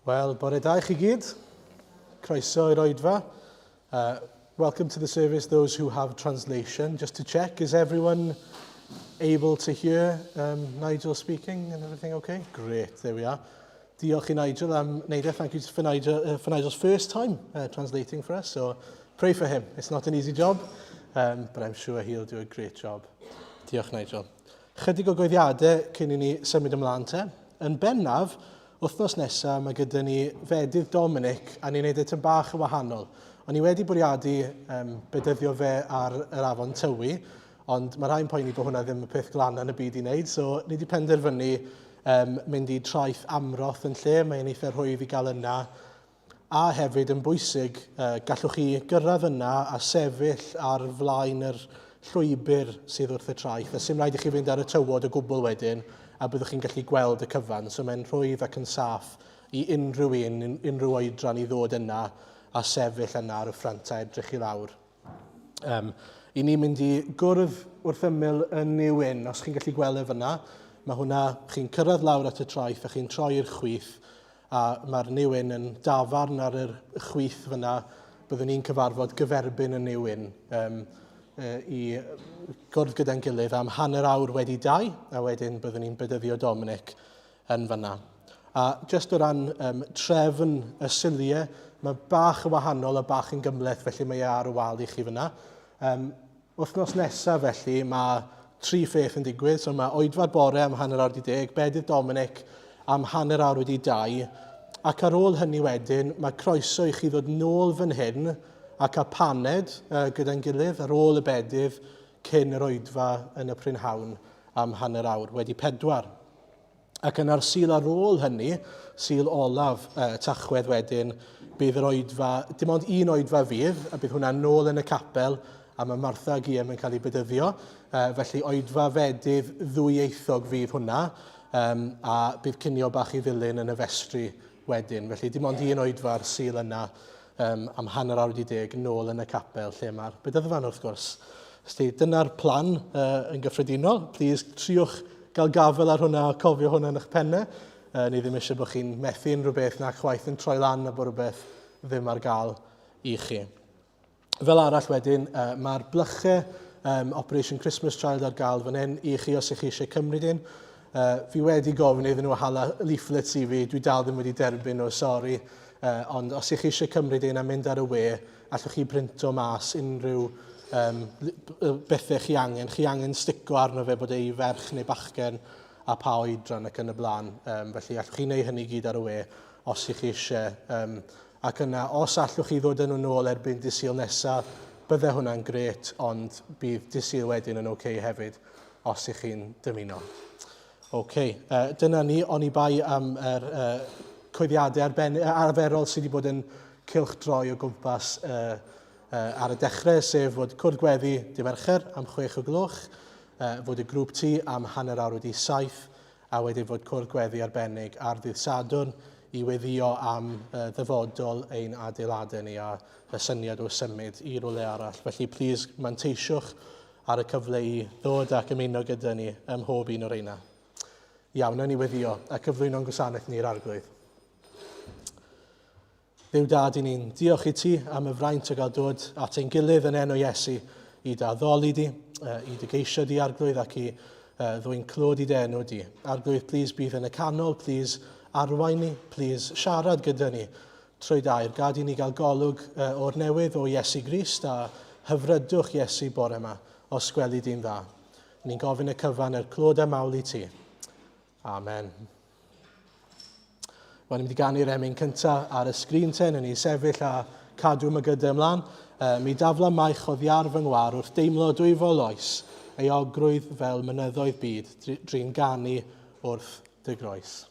Wel, bore da i chi gyd. Croeso i'r oedfa. Welcome to the service, those who have translation. Just to check, is everyone able to hear Nigel speaking and everything okay? Great, there we are. Diolch i Nigel am wneud e. Thank you for, Nigel, for Nigel's first time translating for us. So pray for him. It's not an easy job, but I'm sure he'll do a great job. Diolch, Nigel. Chydig o goeddiadau cyn i ni symud ymlaen te. Yn bennaf, wythnos nesaf mae gyda ni fedydd Dominic a ni'n neud e tyn bach yn wahanol. O'n i wedi bwriadu um, bedyddio fe ar yr afon Tywi, ond mae rhai'n poeni bod hwnna ddim y peth glan yn y byd i wneud, so ni wedi penderfynu um, mynd i traeth Amroth yn lle, mae'n eitha rhwydd i gael yna. A hefyd yn bwysig, gallwch chi gyrraedd yna a sefyll ar flaen yr llwybr sydd wrth y traeth, a sim rhaid i chi fynd ar y tywod o gwbl wedyn, a byddwch chi'n gallu gweld y cyfan. So mae'n rhwydd ac yn saff i unrhyw un, unrhyw oedran i ddod yna a sefyll yna ar y ffrynt a edrych i lawr. Um, I ni'n mynd i gwrdd wrth ymyl y New Inn, os chi'n gallu gweld e fyna. Mae hwnna, chi'n cyrraedd lawr at y traeth a chi'n troi i'r chwith, A mae'r New Inn yn dafarn ar yr chwith fyna. Byddwn ni'n cyfarfod gyferbyn y New Inn um, i gwrdd gyda'n gilydd am 2:30, a wedyn byddwn ni'n bedyddio Dominic yn fyna. A jyst o ran um, trefn y Suliau, mae bach yn wahanol a bach yn gymhleth, felly mae e ar y wal i chi fyna. Um, Wythnos nesaf felly mae tri pheth yn digwydd. So mae oedfa'r bore am 10:30, bedydd Dominic am 2:30, ac ar ôl hynny wedyn mae croeso i chi ddod nôl fan hyn a cael paned uh, gyda'n gilydd ar ôl y bedydd cyn yr oedfa yn y prynhawn am 4:30. Ac yna'r Sul ar ôl hynny, Sul olaf uh, Tachwedd wedyn, bydd yr oedfa, dim ond un oedfa fydd, a bydd hwnna nôl yn y capel, a mae Martha a Guillaume yn cael ei bedyddio. Felly oedfa fedydd ddwyieithog fydd hwnna, um, a bydd cinio bach i ddilyn yn y festri wedyn. Felly dim ond un oedfa'r Sul yna um, am 10:30 nôl yn y capel lle mae'r bedyddfan wrth gwrs. Felly dyna'r plan yn gyffredinol. Please triwch gael gafael ar hwnna a cofio hwnna yn eich pennau. Ni ddim eisiau bod chi'n methu unrhyw beth na chwaith yn troi lan a bod rhywbeth ddim ar gael i chi. Fel arall wedyn, uh, mae'r blychau um, Operation Christmas Child ar gael fan hyn i chi os ych chi eisiau cymryd un. Fi wedi gofyn iddyn nhw hala leaflets i fi, dwi dal ddim wedi derbyn nhw, sori. Ond os ych chi eisiau cymryd un a mynd ar y we, allwch chi printo mas unrhyw um, bethau chi angen. Chi angen stico arno fe bod ei ferch neu bachgen a pa oedran ac yn y blaen. Um, felly allwch chi wneud hynny gyd ar y we os ych chi eisiau. Um, ac yna, os allwch chi ddod â nhw nôl erbyn dydd Sul nesaf, bydde hwnna'n grêt, ond bydd dydd Sul wedyn yn oce okay hefyd os ych chi'n dymuno. OK, dyna ni, oni bai am yr coeddiadau arben, arferol sydd wedi bod yn cylchdroi o gwmpas ar y dechrau, sef fod cwrdd gweddi dy Mercher am 6 o gloch, fod y grŵp tŷ am 7:30, a wedyn fod cwrdd gweddi arbennig ar ddydd Sadwrn i weddïo am ddyfodol ein adeiladau ni a y syniad o symud i rywle arall. Felly, plis, manteisiwch ar y cyfle i ddod ac ymuno gyda ni ym mhob un o'r reina. Iawn, nawn ni weddio a cyflwyno'n gwasanaeth ni i'r Arglwydd. Dduw Dad, i ni'n diolch i ti am y fraint o gael dod at ein gilydd yn enw Iesu i dy addoli di, i dy geisio di, Arglwydd, ac i ddwyn clod i dy enw di. Arglwydd, plîs bydd yn y canol, plîs arwain ni, plîs siarad gyda ni trwy dair. Gad i ni gael golwg o'r newydd o Iesu Grist a hyfrydwch Iesu bore yma, os gweli di'n dda. Ni'n gofyn y cyfan er clod a mawl i ti. Amen. Wel, ni'n mynd i ganu'r emyn cyntaf ar y sgrin te, ni sefyll a cadw mygydau ymlaen. Mi dafla maich o ddiar fy ngwar wrth deimlo dwyfol oes, euogrwydd fel mynyddoedd byd, drin ganu wrth dy groes.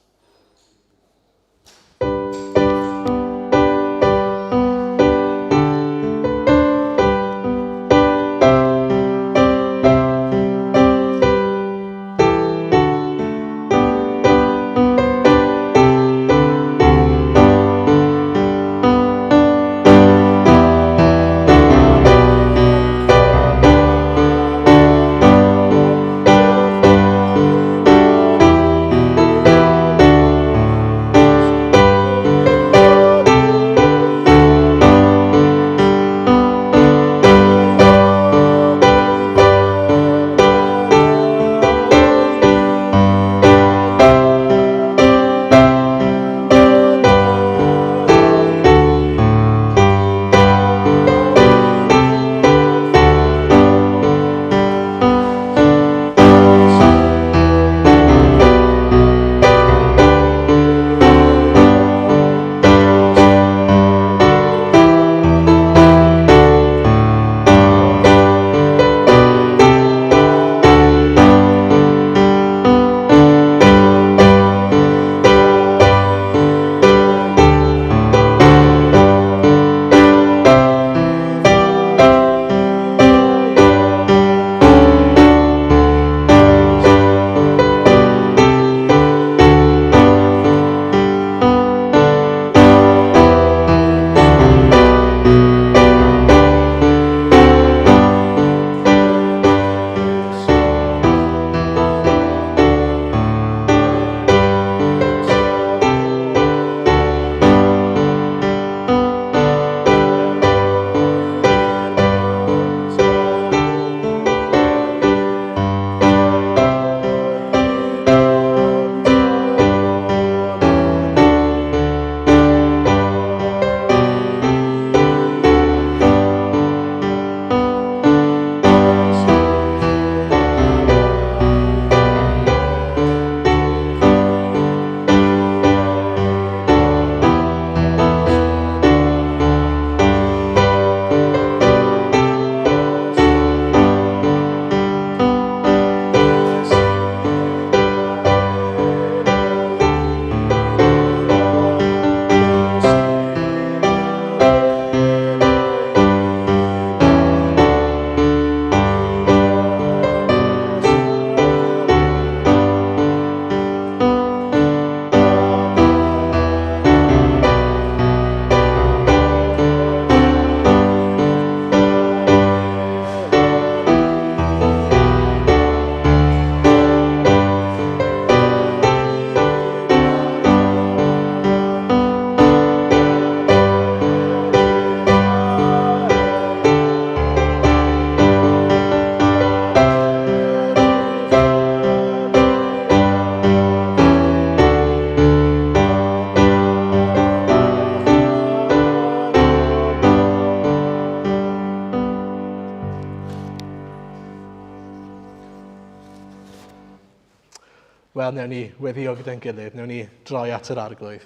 Wel, newn ni weddio gyda'n gilydd, newn ni droi at yr arglwydd.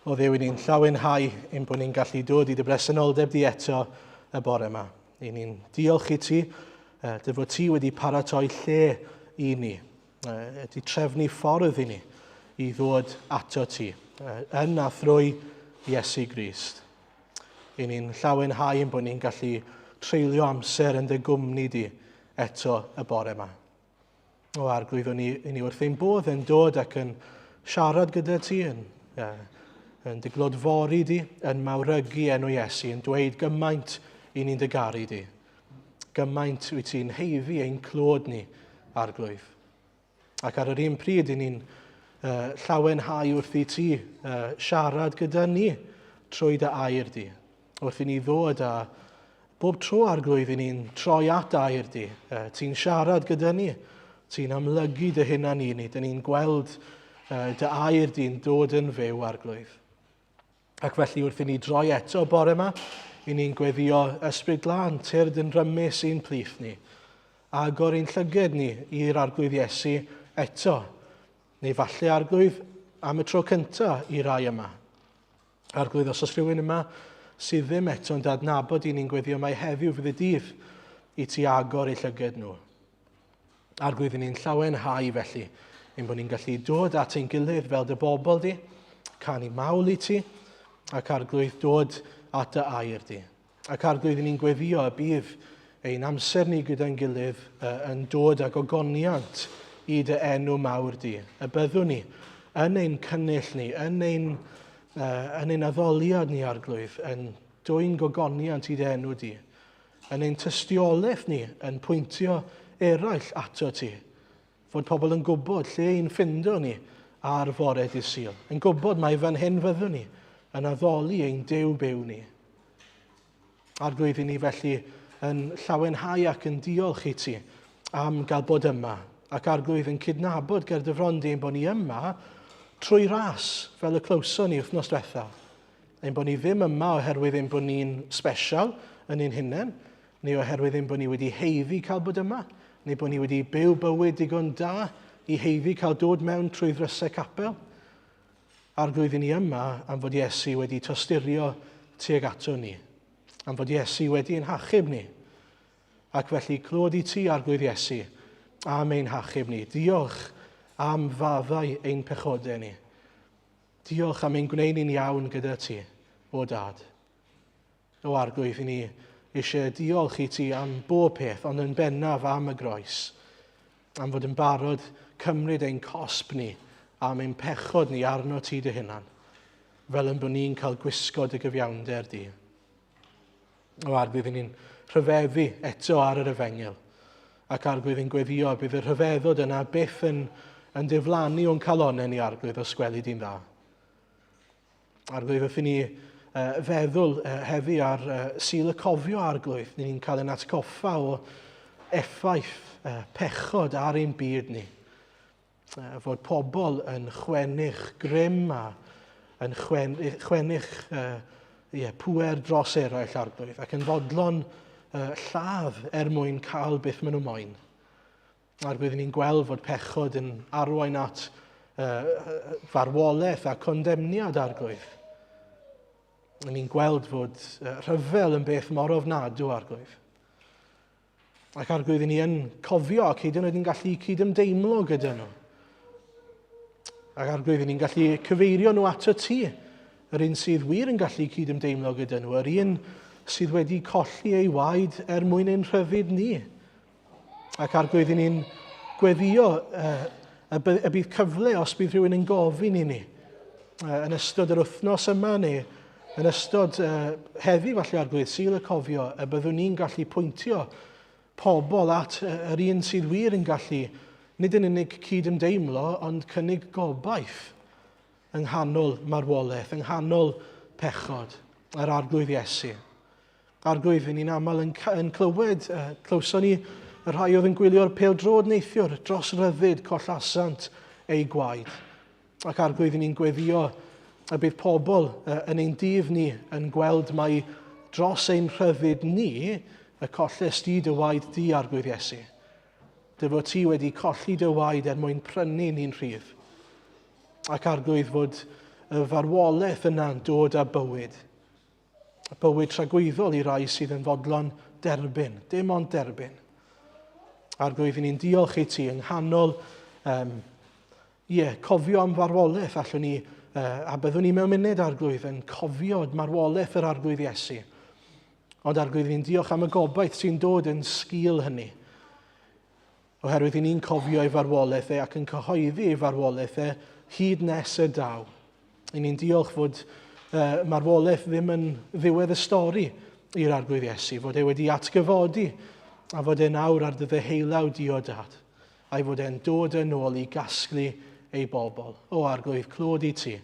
O Dduw, i ni'n llawenhau ein bod ni'n gallu dod i dy bresenoldeb di eto y bore yma. I ni'n diolch i ti, dy fod ti wedi paratoi lle i ni, wedi trefnu ffordd i ni i ddod ato ti, yn a thrwy Iesu Grist. I ni'n llawenhau ein bod ni'n gallu treulio amser yn dy gwmni di eto y bore yma. O arglwydd, o'n i, ni wrth ein bodd yn dod ac yn siarad gyda ti, yn, yn dy glodfori di, yn mawrygu enw Iesu, yn dweud gymaint i ni'n dy garu di. Gymaint wyt ti'n heiddi ein clod ni, arglwydd. Ac ar yr un pryd, i ni'n llawenhau wrth i ti siarad gyda ni trwy dy air di. Wrth i ni ddod â bob tro arglwydd i ni'n troi at air di, ti'n siarad gyda ni, ti'n amlygu dy hunan i ni, dyn ni'n gweld dy air di'n dod yn fyw arglwydd. Ac felly wrth i ni droi eto bore yma, i ni'n gweddio ysbryd glân, tyrd yn rymus i'n plith ni. Agor ein llyged ni i'r arglwydd Iesu eto. Neu falle arglwydd am y tro cyntaf i rai yma. Arglwydd, os oes rhywun yma sydd ddim eto'n dy adnabod i ni'n gweddio mai heddiw fydd y dydd i ti agor eu llyged nhw. Arglwydd, i ni'n llawenhau felly, ein bod ni'n gallu dod at ein gilydd fel dy bobl di, canu mawl i ti, ac arglwydd dod at dy air di. Ac arglwydd, i ni'n gweddio y bydd ein amser ni gyda'n gilydd yn dod ag ogoniant i dy enw mawr di. Y byddwn ni yn ein cynnull ni, yn ein, yn ein addoliad ni, arglwydd, yn dwyn gogoniant i dy enw di. Yn ein tystiolaeth ni yn pwyntio eraill ato ti. Fod pobl yn gwybod lle i'n ffindo ni ar fore dydd Sul. Yn gwybod mai fan hyn fyddwn ni yn addoli ein Duw byw ni. Arglwydd i ni felly yn llawenhau ac yn diolch i ti am gael bod yma. Ac arglwydd yn cydnabod ger dy fron di ein bod ni yma trwy ras, fel y clywson ni wythnos diwetha. Ein bod ni ddim yma oherwydd ein bod ni'n special yn ein hunain, neu oherwydd ein bod ni wedi heiddi cael bod yma, neu bod ni wedi byw bywyd digon da i heiddi cael dod mewn trwy ddrysau capel. Arglwydd i ni yma am fod Iesu wedi tosturio tuag ato ni, am fod Iesu wedi ein hachub ni. Ac felly clod i ti, Arglwydd Iesu, am ein hachub ni. Diolch am faddau ein pechodau ni. Diolch am ein gwneud ni'n iawn gyda ti, o Dad. O Arglwydd, i ni eisiau diolch i ti am bob peth, ond yn bennaf am y groes, am fod yn barod cymryd ein cosb ni am ein pechod ni arno ti dy hunan, fel yn bod ni'n cael gwisgo dy gyfiawnder di. O Arglwydd, i ni'n rhyfeddu eto ar yr efengyl, ac Arglwydd yn gweddio bydd y rhyfeddod yna byth yn, yn diflannu o'n calonnau ni, Arglwydd, os gweli di'n dda. Arglwydd, wrth i ni uh, feddwl uh, heddi ar uh, Sul y Cofio, Arglwydd, ni'n cael ein atgoffa o effaith uh, pechod ar ein byd ni. Uh, fod pobl yn chwennych grym a yn chwen, chwennych uh, yeah, pŵer dros eraill arglwydd ac yn fodlon uh, lladd er mwyn cael beth maen nhw moyn. Arglwydd, ni'n gweld fod pechod yn arwain at uh, farwolaeth a condemniad arglwydd. Ni'n gweld fod uh, rhyfel yn beth mor ofnadw arglwydd. Ac arglwydd, ni yn cofio ac hyd yn oed yn gallu cydymdeimlo gyda nhw. Ac arglwydd, ni'n gallu cyfeirio nhw ato ti, yr un sydd wir yn gallu cydymdeimlo gyda nhw, yr un sydd wedi colli ei waed er mwyn ein rhyddid ni. Ac arglwydd, i ni'n gweddio uh, y, y bydd cyfle os bydd rhywun yn gofyn i ni uh, yn ystod yr wythnos yma neu yn ystod uh, heddi falle arglwydd, Sul y Cofio, y byddwn ni'n gallu pwyntio pobl at yr un sydd wir yn gallu nid yn unig cyd-ymdeimlo, ond cynnig gobaith yng nghanol marwolaeth, yng nghanol pechod, yr arglwydd Iesu. Arglwydd, ni'n aml yn, yn clywed, uh, clywson ni y rhai oedd yn gwylio'r pêl-droed neithiwr dros ryddid collasant eu gwaed. Ac arglwydd, ni'n gweddio y bydd pobl uh, yn ein dydd ni yn gweld mai dros ein rhyddid ni y colles di dy waed di, Arglwydd Iesu. Dy fod ti wedi colli dy waed er mwyn prynu ni'n rhydd. Ac Arglwydd fod y farwolaeth yna'n dod â bywyd. Bywyd tragwyddol i rai sydd yn fodlon derbyn, dim ond derbyn. Arglwydd, i ni'n diolch i ti yng nghanol um, ie, cofio am farwolaeth allwn ni, uh, a byddwn ni mewn munud, Arglwydd, yn cofio marwolaeth yr Arglwydd Iesu. Ond Arglwydd, ni'n diolch am y gobaith sy'n dod yn sgil hynny. Oherwydd i ni'n cofio ei farwolaeth e ac yn cyhoeddi ei farwolaeth e hyd nes y daw. I ni'n diolch fod uh, marwolaeth ddim yn ddiwedd y stori i'r Arglwydd Iesu, fod e wedi atgyfodi a fod e nawr ar dy ddeheulaw di o dad, a'i fod e'n dod yn ôl i gasglu ei bobl. O Arglwydd, clod i ti.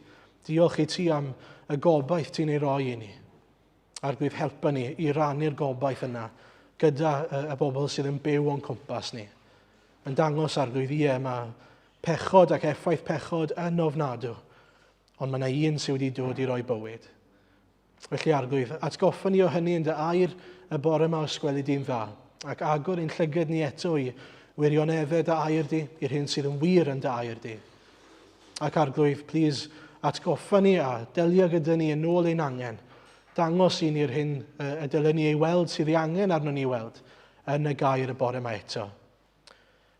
Diolch i ti am y gobaith ti'n ei roi i ni. Arglwydd, helpa ni i rannu'r gobaith yna gyda y bobl sydd yn byw o'n cwmpas ni. Yn dangos, Arglwydd, ie, mae pechod ac effaith pechod yn ofnadw, ond mae yna un sydd wedi dod i roi bywyd. Felly, Arglwydd, atgoffa ni o hynny yn dy air y bore yma os gweli di'n dda, ac agor ein llyged ni eto i wirioneddau dy air di, i'r hyn sydd yn wir yn dy air di. Ac Arglwydd, plîs atgoffa ni a delio gyda ni yn ôl ein angen. Dangos i ni'r hyn y dylen ni ei weld sydd ei angen arnon ni weld yn y gair y bore yma eto.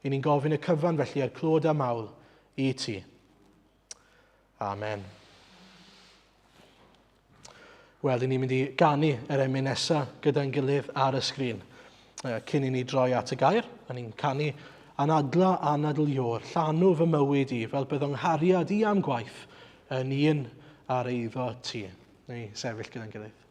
I ni'n gofyn y cyfan felly er clod a mawl i ti. Amen. Wel, ni'n mynd i ganu yr emyn nesaf gyda'n gilydd ar y sgrin. Cyn i ni droi at y gair, a ni'n canu anadla anadl ior, llanw fy mywyd i, fel bydd nghariad i am gwaith yn un ar eiddo ti. Neu sefyll gyda'n gilydd.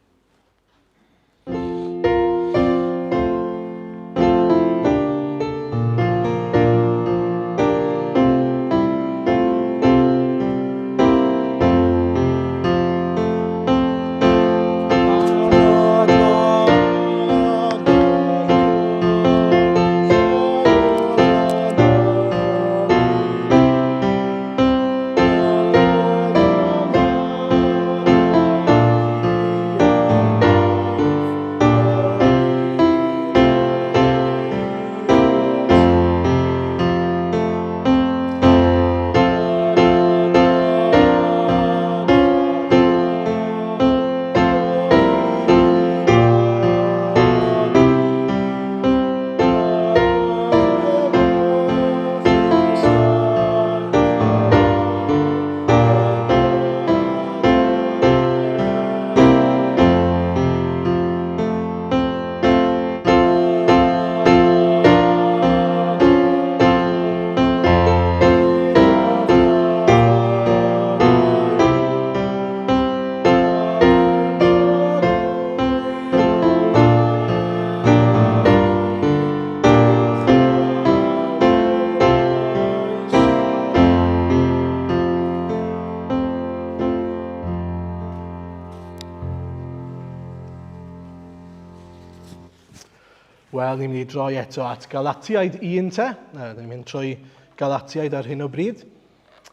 Wel, ni'n mynd i droi eto at Galatiaid 1 te. Ni'n mynd trwy Galatiaid ar hyn o bryd.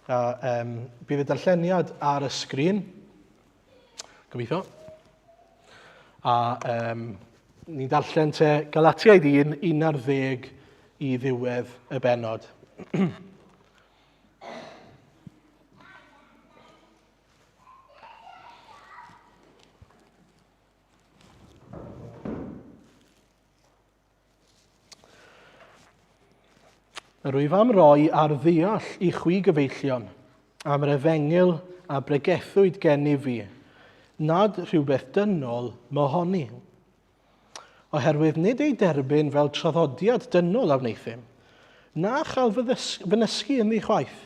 A, um, bydd y darlleniad ar y sgrin. Gobeithio. A um, ni'n darllen te Galatiaid 1, 11 i ddiwedd y bennod. Yr wyf am roi ar ddeall i chwi gyfeillion am yr efengyl a bregethwyd gennyf fi, nad rhywbeth dynol mohoni. Oherwydd nid ei derbyn fel traddodiad dynol a wneuthum, na chael fy nysgu ynddi chwaith,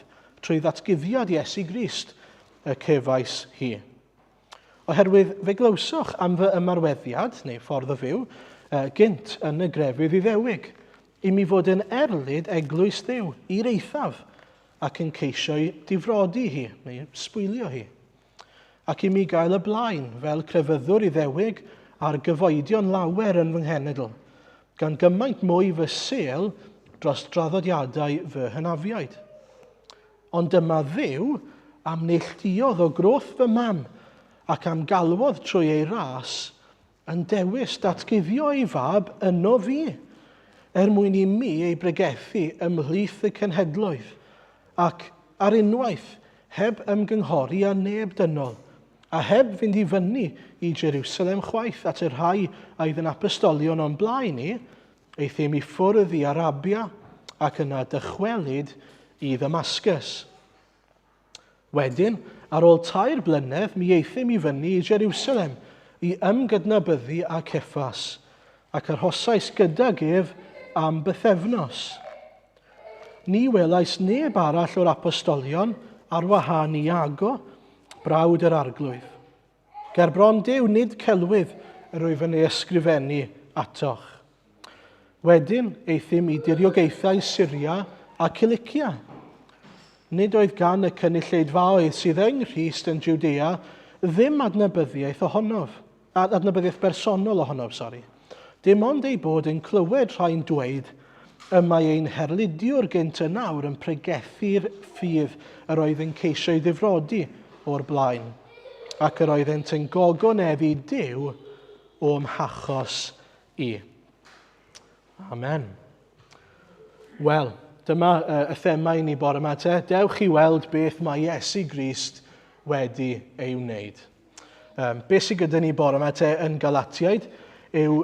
trwy ddatguddiad Iesu Grist y cefais hi. Oherwydd fe glywsoch am fy ymarweddiad, neu ffordd o fyw, gynt yn y grefydd Iddewig, i mi fod yn erlid eglwys Dduw i'r eithaf, ac yn ceisio'i difrodi hi, neu sbwylio hi. Ac i mi gael y blaen fel crefyddwr Iddewig ar gyfoedion lawer yn fy nghenedl, gan gymaint mwy fy sêl dros draddodiadau fy hynafiaid. Ond dyma Dduw am neilltuodd o groth fy mam, ac am galwodd trwy ei ras, yn dewis datguddio ei fab yno fi, er mwyn i mi ei bregethu ymhlith y cenhedloedd, ac ar unwaith, heb ymgynghori â neb dynol, a heb fynd i fyny i Jerusalem chwaith at y rhai oedd yn apostolion o'n blaen i, euthum i ffwrdd i Arabia ac yna dychwelyd i Ddamascus. Wedyn, ar ôl tair blynedd, mi euthum i fyny i Jerusalem i ymgydnabyddu â Ceffas, ac arhosais gydag ef am bythefnos. Ni welais neb arall o'r apostolion ar wahân i Iago, brawd yr Arglwydd. Ger bron Duw, nid celwydd yr wyf yn ei ysgrifennu atoch. Wedyn, euthum i diriogaethau Syria a Cilicia. Nid oedd gan y cynulleidfaoedd sydd yng Nghrist yn Jwdea ddim adnabyddiaeth ohonof, adnabyddiaeth bersonol ohonof, sori. Dim ond eu bod yn clywed rhai'n dweud, y mae ein herlidiwr gynt yn awr yn pregethu'r ffydd yr oedd yn ceisio ei ddifrodi o'r blaen, ac yr oeddent yn gogoneddu Duw o'm hachos i. Amen. Wel, dyma y thema i ni bore yma te. Dewch i weld beth mae Iesu Grist wedi ei wneud. Um, beth sydd gyda ni bore yma te yn Galatiaid yw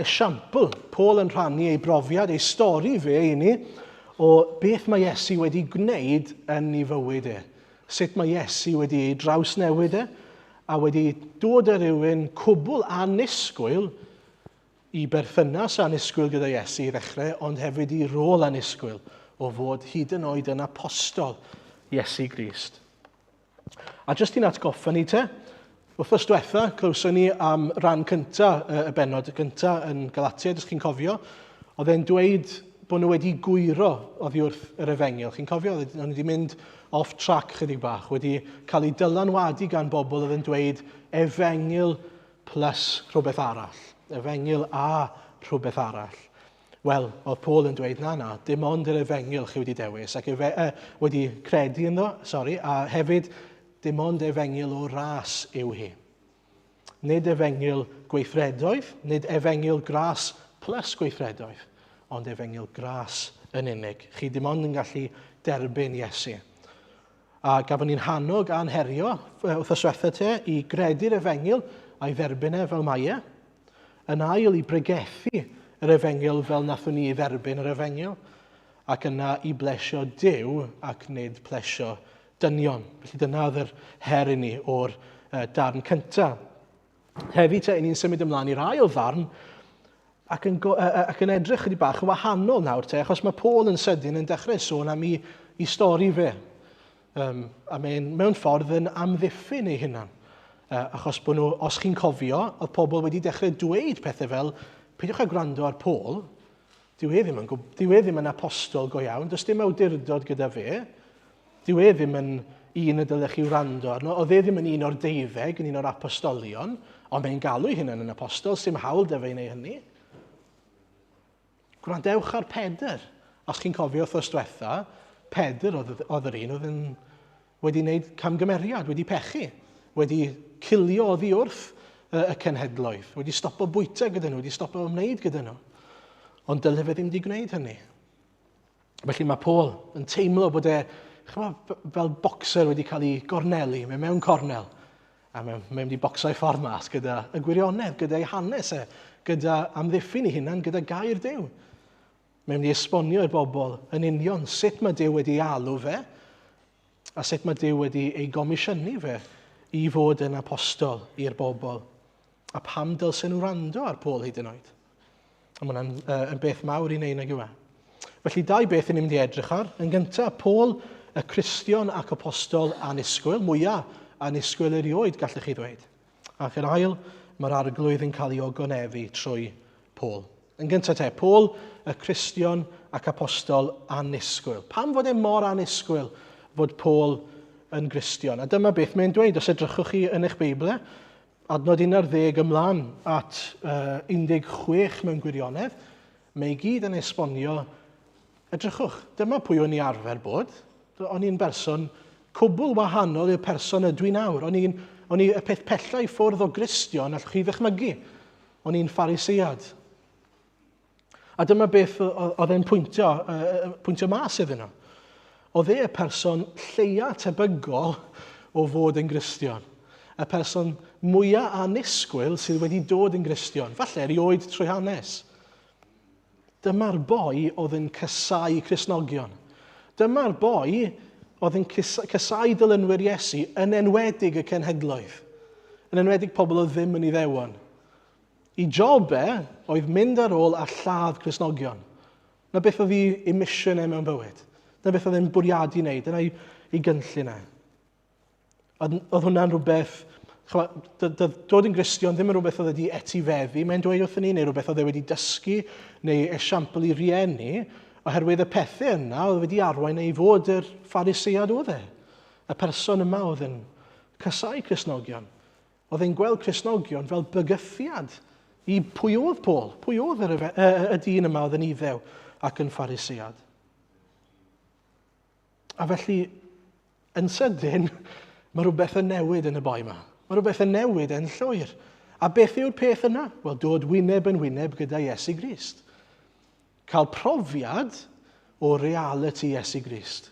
esiampl. Paul yn rhannu ei brofiad, ei stori fe i ni, o beth mae Iesu wedi gwneud yn ei fywyd e. Sut mae Iesu wedi ei drawsnewid e, a wedi dod â rhywun cwbl annisgwyl i berthynas annisgwyl gyda Iesu i ddechrau, ond hefyd i rôl annisgwyl o fod hyd yn oed yn apostol Iesu Grist. A jyst i'n atgoffa ni te, wythnos diwetha, clywson ni am ran cynta, y bennod gynta yn Galatiaid, os chi'n cofio, oedd e'n dweud bod nhw wedi gwyro oddi wrth yr efengyl. Chi'n cofio, oedd nhw wedi mynd off track chydig bach, wedi cael eu dylanwadu gan bobl oedd yn dweud efengyl plus rhywbeth arall. Efengyl a rhywbeth arall. Wel, oedd Paul yn dweud, na, na, dim ond yr efengyl chi wedi dewis, ac efe, wedi credu ynddo, sori, a hefyd dim ond efengyl o ras yw hi. Nid efengyl gweithredoedd, nid efengyl gras plus gweithredoedd, ond efengyl gras yn unig. Chi dim ond yn gallu derbyn Iesu. A gafon ni'n hannog a'n herio wythnos diwetha te i gredu'r efengyl a'i dderbyn e fel mae e. Yn ail, i bregethu yr efengyl fel nathwn ni dderbyn yr efengyl, ac yna i blesio Duw ac nid plesio dynion. Felly dyna oedd yr her i ni o'r darn cyntaf. Hefyd te, ni'n symud ymlaen i'r ail ddarn, ac yn, ac yn edrych chydig bach yn wahanol nawr te, achos mae Paul yn sydyn yn dechrau sôn am i, i stori fe. Um, a mae'n mewn ffordd yn amddiffyn ei hunan. Achos bod nhw, os chi'n cofio, oedd pobl wedi dechrau dweud pethau fel, peidiwch â gwrando ar Paul, dyw e ddim yn, dyw e ddim yn apostol go iawn, does dim awdurdod gyda fe, dyw e ddim yn un y dylech chi wrando arno, oedd e ddim yn un o'r deuddeg, yn un o'r apostolion, ond mae'n galw ei hunan yn apostol, sy'm hawl da fe i wneud hynny. Gwrandewch ar Pedr. Os chi'n cofio wythnos diwetha, Pedr oedd, oedd yr un oedd yn wedi wneud camgymeriad, wedi pechu, wedi cilio oddi wrth y, y cenhedloedd, wedi stopo bwyta gyda nhw, wedi stopo ymwneud gyda nhw. Ond dyle fe ddim wedi gwneud hynny. Felly mae Paul yn teimlo bod e chymod, fel boxer wedi cael ei gornelu, mae mewn cornel. A mae'n mae mynd i bocso ei ffordd mas gyda y gwirionedd, gyda ei hanes e, gyda amddiffyn ei hunan, gyda gair Duw. Mae'n mynd i esbonio i'r bobl yn union sut mae Duw wedi alw fe, a sut mae Duw wedi ei gomisiynu fe i fod yn apostol i'r bobl. A pam dylsen nhw wrando ar Paul hyd yn oed? A mae hwnna'n uh, yn beth mawr i wneud nag yw e. Felly dau beth yn mynd i edrych ar. Yn gyntaf, Paul, y Cristion ac apostol annisgwyl, mwyaf annisgwyl erioed, gallech chi ddweud. Ac yn ail, mae'r arglwydd yn cael ei ogoneddu trwy Paul. Yn gyntaf te, Paul, y Cristion ac apostol annisgwyl. Pam fod e mor annisgwyl fod Paul yn Gristion? A dyma beth mae'n dweud, os edrychwch chi yn eich Beiblau, Adnod 11 ymlaen at uh, 16 mewn gwirionedd, mae i gyd yn esbonio, edrychwch, dyma pwy o'n i arfer bod. O'n i'n berson cwbl wahanol i'r person ydw i nawr. O'n i'n o'n i y peth pella i ffwrdd o Gristion allwch chi ddychmygu. O'n i'n Pharisead. A dyma beth oedd e'n pwyntio, pwyntio mas iddyn nhw. Oedd e y person lleia tebygol o fod yn Gristion. Y person mwyaf annisgwyl sydd wedi dod yn Gristion. Falle erioed trwy hanes. Dyma'r boi oedd yn casau Cristnogion. Dyma'r boi oedd yn casau dilynwyr Iesu, yn enwedig y cenhedloedd. Yn enwedig pobl oedd ddim yn Iddewon. I job e oedd mynd ar ôl a lladd Cristnogion. Na beth oedd ei mission e mewn bywyd. Na beth oedd e'n bwriadu wneud. Dyna ei gynllun e. Oedd, oedd hwnna'n rhywbeth, dod yn Gristion ddim yn rhywbeth oedd wedi etifeddu, mae'n dweud wrthyn ni, neu rhywbeth oedd e wedi dysgu, neu esiampl i rieni, oherwydd y pethau yna oedd wedi arwain ei fod yr Pharisead oedd e. Y person yma oedd yn casau Cristnogion. Oedd e'n gweld Cristnogion fel bygythiad i pwy oedd Paul, pwy oedd yr, y, y, y dyn yma oedd yn Iddew ac yn Pharisead. A felly, yn sydyn, mae rhywbeth yn newid yn y boi yma. Mae rhywbeth yn newid yn llwyr. A beth yw'r peth yna? Wel, dod wyneb yn wyneb gyda Iesu Grist. Cael profiad o reality Iesu Grist.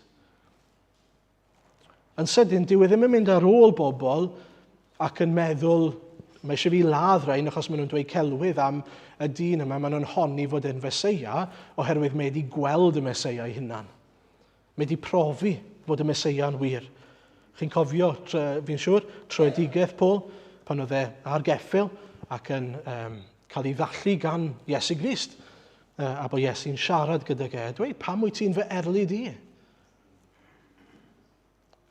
Yn sydyn, dyw e ddim yn mynd ar ôl bobl ac yn meddwl, mae eisiau fi ladd rhain achos maen nhw'n dweud celwydd am y dyn yma, maen nhw'n honni fod e'n Feseia oherwydd mae wedi gweld y Meseia ei hunan. Mae wedi profi fod y Meseia'n wir. Chi'n cofio, fi'n siŵr, troedigaeth Paul, pan oedd e ar geffyl ac yn um, cael ei ddallu gan Iesu Grist, a bod Iesu'n siarad gydag e, dweud, pam wyt ti'n fy erlid i?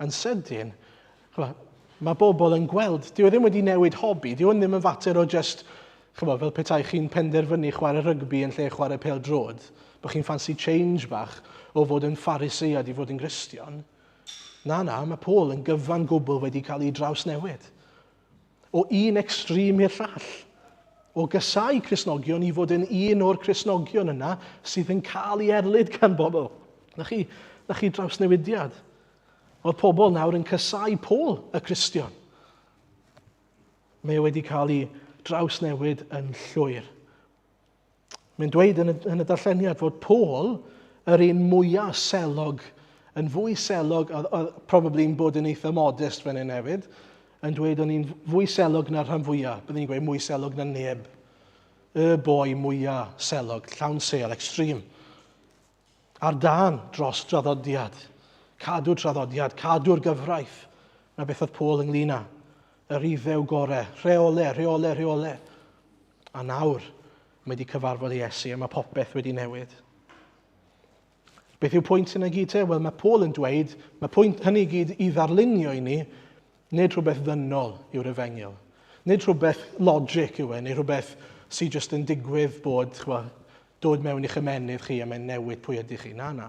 Yn sydyn, chwa, mae bobl yn gweld, dyw e ddim wedi newid hobi, dyw e ddim yn fater o just, chwa, fel petai chi'n penderfynu chwarae rygbi yn lle chwarae pêl drod, bod chi'n ffansi change bach o fod yn Pharisead i fod yn Gristion. Na, na, mae Paul yn gyfan gwbl wedi cael ei drawsnewid. O un extreme i'r llall. O gysau Cristnogion i fod yn un o'r Cristnogion yna sydd yn cael ei erlid gan bobl. Na chi, na chi drawsnewidiad. Oedd pobl nawr yn cysau Paul, y Cristion. Mae e wedi cael ei drawsnewid yn llwyr. Mae'n dweud yn y, yn y darlleniad fod Paul yr un mwyaf selog, yn fwy selog, a, a probably'n bod yn eitha modest fan hyn hefyd, yn dweud o'n i'n fwy selog na'r rhan fwyaf, byddwn i'n gweud mwy selog na neb. Y boi mwyaf selog, llawn sel, extreme. Ar dân dros draddodiad. Cadw'r traddodiad, cadw'r gyfraith. Na beth oedd Paul ynglyn â. Yr iddew gore, rheole, rheole, rheole. A nawr, mae wedi cyfarfod Iesu a mae popeth wedi newid. Beth yw pwynt yna gyd te? Wel, mae Paul yn dweud, mae pwynt hynny gyd i ddarlunio i ni, nid rhywbeth ddynol yw'r efengyl. Nid rhywbeth logic yw e, neu rhywbeth sydd jyst yn digwydd bod, chwa, dod mewn i'ch ymennydd chi a mae'n newid pwy ydych chi. Na, na.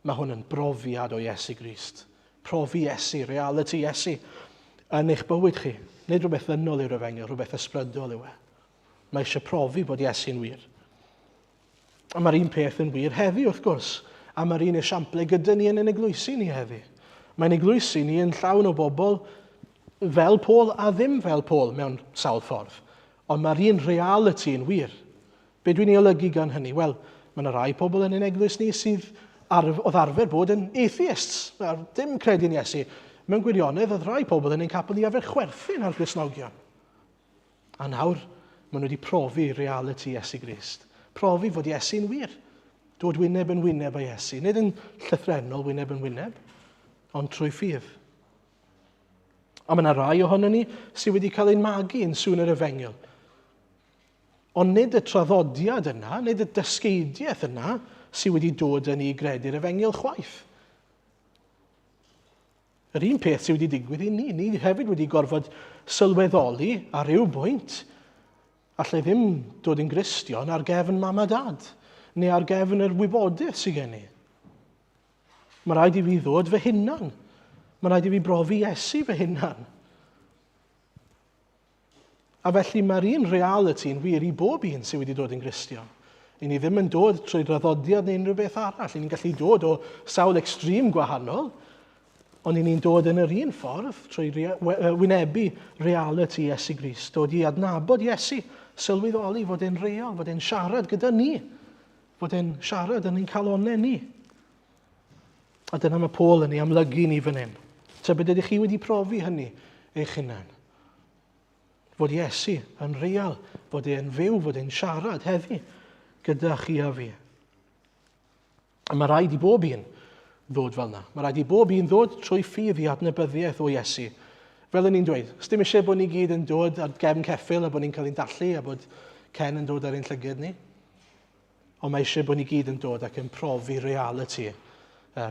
Mae hwn yn brofiad o Iesu Grist. Profi Iesu, reality Iesu yn eich bywyd chi. Nid rhywbeth ddynol yw'r efengyl, rhywbeth ysbrydol yw e. Mae eisiau profi bod Iesu'n wir. A mae'r un peth yn wir heddi, wrth gwrs. A mae'r un esiample gyda ni yn ein eglwysi ni heddi. Mae'n eglwysi ni yn llawn o bobl fel Paul a ddim fel Paul mewn sawl ffordd. Ond mae'r un reality yn wir. Be dwi'n ei olygu gan hynny? Wel, mae yna rai pobl yn ein eglwys ni sydd arf, oedd arfer bod yn atheists, dim credu'n Iesu. Mewn gwirionedd, oedd rai pobl yn ein capel ni arfer chwerthin ar Gristnogion. A nawr, maen nhw wedi profi reality Iesu Grist. Profi fod Iesu'n wir. Dod wyneb yn wyneb â Iesu. Nid yn llythrennol wyneb yn wyneb, ond trwy ffydd. A mae yna rai ohono ni sydd wedi cael ein magu yn sŵn yr efengyl. Ond nid y traddodiad yna, nid y dysgeidiaeth yna sydd wedi dod yn ei gredu'r efengyl chwaith. Yr un peth sydd wedi digwydd i ni, ni hefyd wedi gorfod sylweddoli ar ryw bwynt, allai ddim dod yn Gristion ar gefn mam a dad, neu ar gefn yr wybodaeth sydd gen i. Mae rhaid i fi ddod fy hunan. Mae rhaid i fi brofi Iesu fy hunan. A felly mae'r un reality yn wir i bob un sydd wedi dod yn Gristion. I ni ddim yn dod trwy draddodiad neu unrhyw beth arall. I ni'n gallu dod o sawl extreme gwahanol, ond i ni'n dod yn yr un ffordd trwy wynebu reality Iesu Grist, dod i adnabod Iesu Sylweddoli fod e'n real, fod e'n siarad gyda ni, fod e'n siarad yn ein calonau ni. A dyna mae Paul yn ei amlygu ni fan hyn. Tybed ydych chi wedi profi hynny eich hunan? Fod Iesu yn real, fod e'n fyw, fod e'n siarad heddi gyda chi a fi. A mae rhaid i bob un ddod fel yna. Mae rhaid i bob un ddod trwy ffydd i adnabyddiaeth o Iesu. Fel o'n i'n dweud, sdim eisiau bod ni gyd yn dod ar gefn ceffyl a bod ni'n cael ein dallu a bod Ken yn dod ar ein llyged ni. Ond mae eisiau bod ni gyd yn dod ac yn profi reality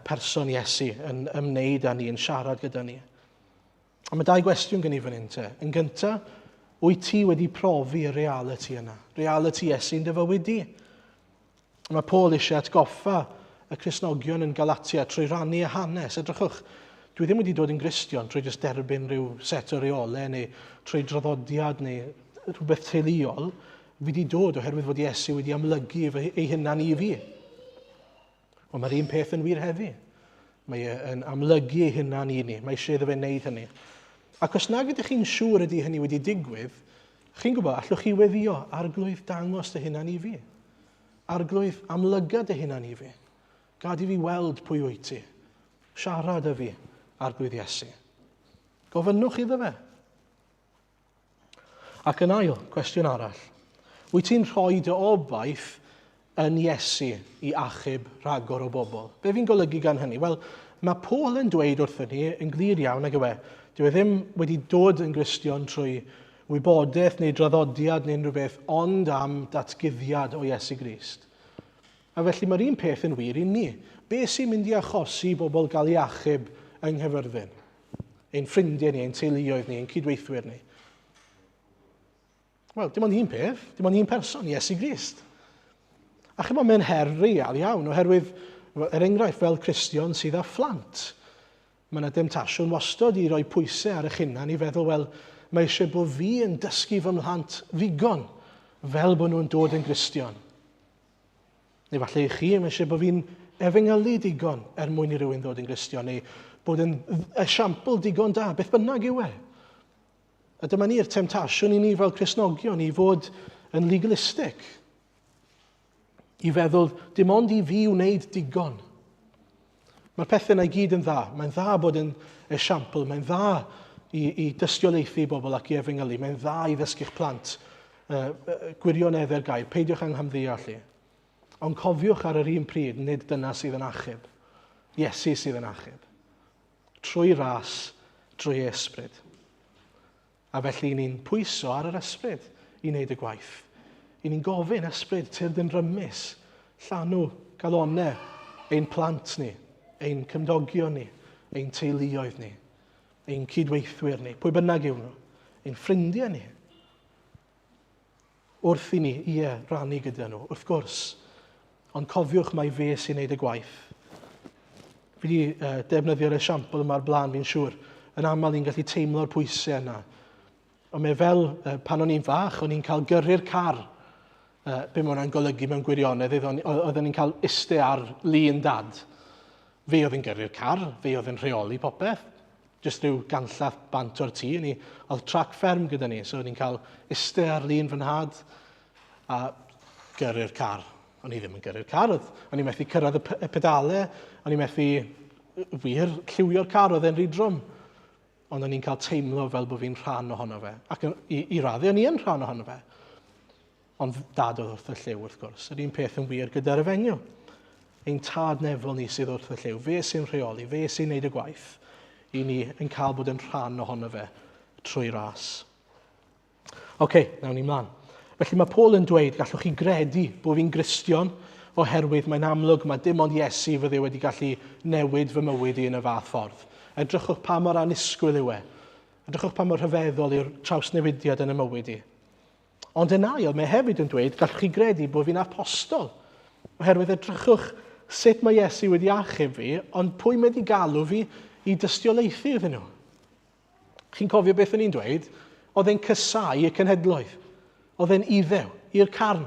person Iesu yn ymwneud â ni, yn siarad gyda ni. A mae dau gwestiwn gen i fan hyn te. Yn gyntaf, wyt ti wedi profi y reality yna? Reality Iesu yn dy fywyd di? Mae Paul eisiau atgoffa y Cristnogion yn Galatia trwy rannu y hanes. Edrychwch, dwi ddim wedi dod yn Gristion trwy jyst derbyn rhyw set o reolau neu trwy draddodiad neu rhywbeth teuluol. Fi wedi dod oherwydd fod Iesu wedi amlygu ei hunan i fi. Ond mae'r un peth yn wir heddi. Mae e yn amlygu ei hunan i ni. Mae eisiau iddo fe wneud hynny. Ac os nag ydych chi'n siŵr ydy hynny wedi digwydd, chi'n gwybod, allwch chi weddio, arglwydd dangos dy hunan i fi. Arglwydd amlyga dy hunan i fi. Gad i fi weld pwy wyt ti. Siarad â fi, arglwydd Iesu. Gofynnwch iddo fe. Ac yn ail, cwestiwn arall. Wyt ti'n rhoi dy obaith yn Iesu i achub rhagor o bobl? Be fi'n golygu gan hynny? Wel, mae Paul yn dweud wrthyn ni yn glir iawn, ag yw e, dyw e ddim wedi dod yn Gristion trwy wybodaeth neu draddodiad neu unrhyw beth, ond am datguddiad o Iesu Grist. A felly mae'r un peth yn wir i ni. Be sy'n mynd i achosi i bobl gael ei achub yng Nghaerfyrddin? Ein ffrindiau ni, ein teuluoedd ni, ein cydweithwyr ni. Wel, dim ond un peth, dim ond un person, Iesu Grist. A chymod, mae'n her real iawn, oherwydd, er enghraifft, fel Cristion sydd â phlant, mae yna demtasiwn wastod i roi pwysau ar eich hunan i feddwl, wel, mae eisiau bod fi yn dysgu fy mhlant ddigon fel bod nhw'n dod yn Gristion. Neu falle i chi, mae eisiau bod fi'n efengylu digon er mwyn i rywun ddod yn Gristion, neu bod yn esiampl digon da, beth bynnag yw e. A dyma ni'r temtasiwn i ni fel Cristnogion i fod yn legalistic. I feddwl, dim ond i fi wneud digon. Mae'r pethau yna i gyd yn dda. Mae'n dda bod yn esiampl, mae'n dda i, i dystiolaethu i bobl ac i efengylu, mae'n dda i ddysgu'ch plant uh, gwirioneddau'r gair, peidiwch anghamddeall i. Ond cofiwch ar yr un pryd, nid dyna sydd yn achub. Iesu sydd yn achub. Trwy ras, trwy ysbryd. A felly ni'n pwyso ar yr ysbryd i wneud y gwaith. I ni'n gofyn, ysbryd, tyrd yn rymus, llanw galonau ein plant ni, ein cymdogion ni, ein teuluoedd ni, ein cydweithwyr ni, pwy bynnag yw nhw, ein ffrindiau ni. Wrth i ni, ie, rannu gyda nhw, wrth gwrs. Ond cofiwch mai fe sy'n neud y gwaith. Fi wedi uh, defnyddio'r esiampl yma o'r blaen, fi'n siŵr. Yn aml ni'n gallu teimlo'r pwysau yna. Ond mae fel uh, pan o'n i'n fach, o'n i'n cael gyrru'r car. Uh, be mae hwnna'n golygu mewn gwirionedd, oedden ni'n cael iste ar lun dad. Fe oedd yn gyrru'r car, fe oedd yn rheoli popeth. Jyst rhyw ganllath bant o'r tŷ. Ni, oedd trac fferm gyda ni, so o'n i'n cael iste ar lun fy nhad a gyrru'r car. O'n i ddim yn gyrru'r car, oedd, o'n i'n methu cyrraedd y, y pedalau, o'n i'n methu wir lliwio'r car, oedd e'n rhy drwm. Ond o'n i'n cael teimlo fel bod fi'n rhan ohono fe. Ac i, i raddau, o'n i yn rhan ohono fe. Ond dad oedd wrth y llyw, wrth gwrs. Yr un peth yn wir gyda'r efengyl. Ein tad nefol ni sydd wrth y llyw. Fe sy'n rheoli, fe sy'n neud y gwaith i ni yn cael bod yn rhan ohono fe trwy ras. Oce, okay, nawn ni mlaen. Felly mae Paul yn dweud, gallwch chi gredu bod fi'n Gristion oherwydd mae'n amlwg mae dim ond Iesu fydde wedi gallu newid fy mywyd i yn y fath ffordd. Edrychwch pa mor annisgwyl yw e. Edrychwch pa mor rhyfeddol yw'r trawsnewidiad yn y mywyd i. Ond yn ail, mae hefyd yn dweud, gallwch chi gredu bod fi'n apostol. Oherwydd edrychwch sut mae Iesu wedi achub fi, ond pwy mae wedi galw fi i dystiolaethu iddyn nhw. Chi'n cofio beth o'n i'n dweud? Oedd e'n cysau y cenhedloedd. Oedd e'n iddew, i'r carn.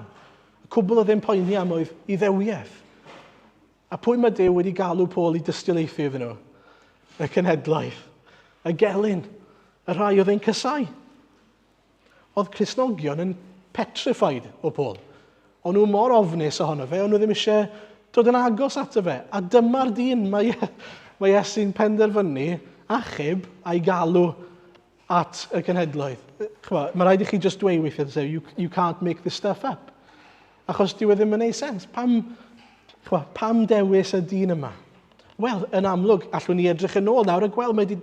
Y cwbl oedd e'n poeni am oedd iddewiaeth. A pwy mae Duw wedi galw Paul i dystiolaethu iddyn nhw? Y cenhedloedd. Y gelyn. Y rhai oedd e'n cysau. Oedd Cristnogion yn petrified o Paul. O'n nhw mor ofnus ohono fe, o'n nhw ddim eisiau dod yn agos ato fe. A dyma'r dyn mae, mae Iesu'n penderfynu achub a'i galw at y cenhedloedd. Chwa, mae rhaid i chi just dweud weithiau, say, you, you can't make this stuff up. Achos dyw e ddim yn ei sens. Pam, chwa, pam dewis y dyn yma? Wel, yn amlwg, allwn ni edrych yn ôl nawr a gweld mae wedi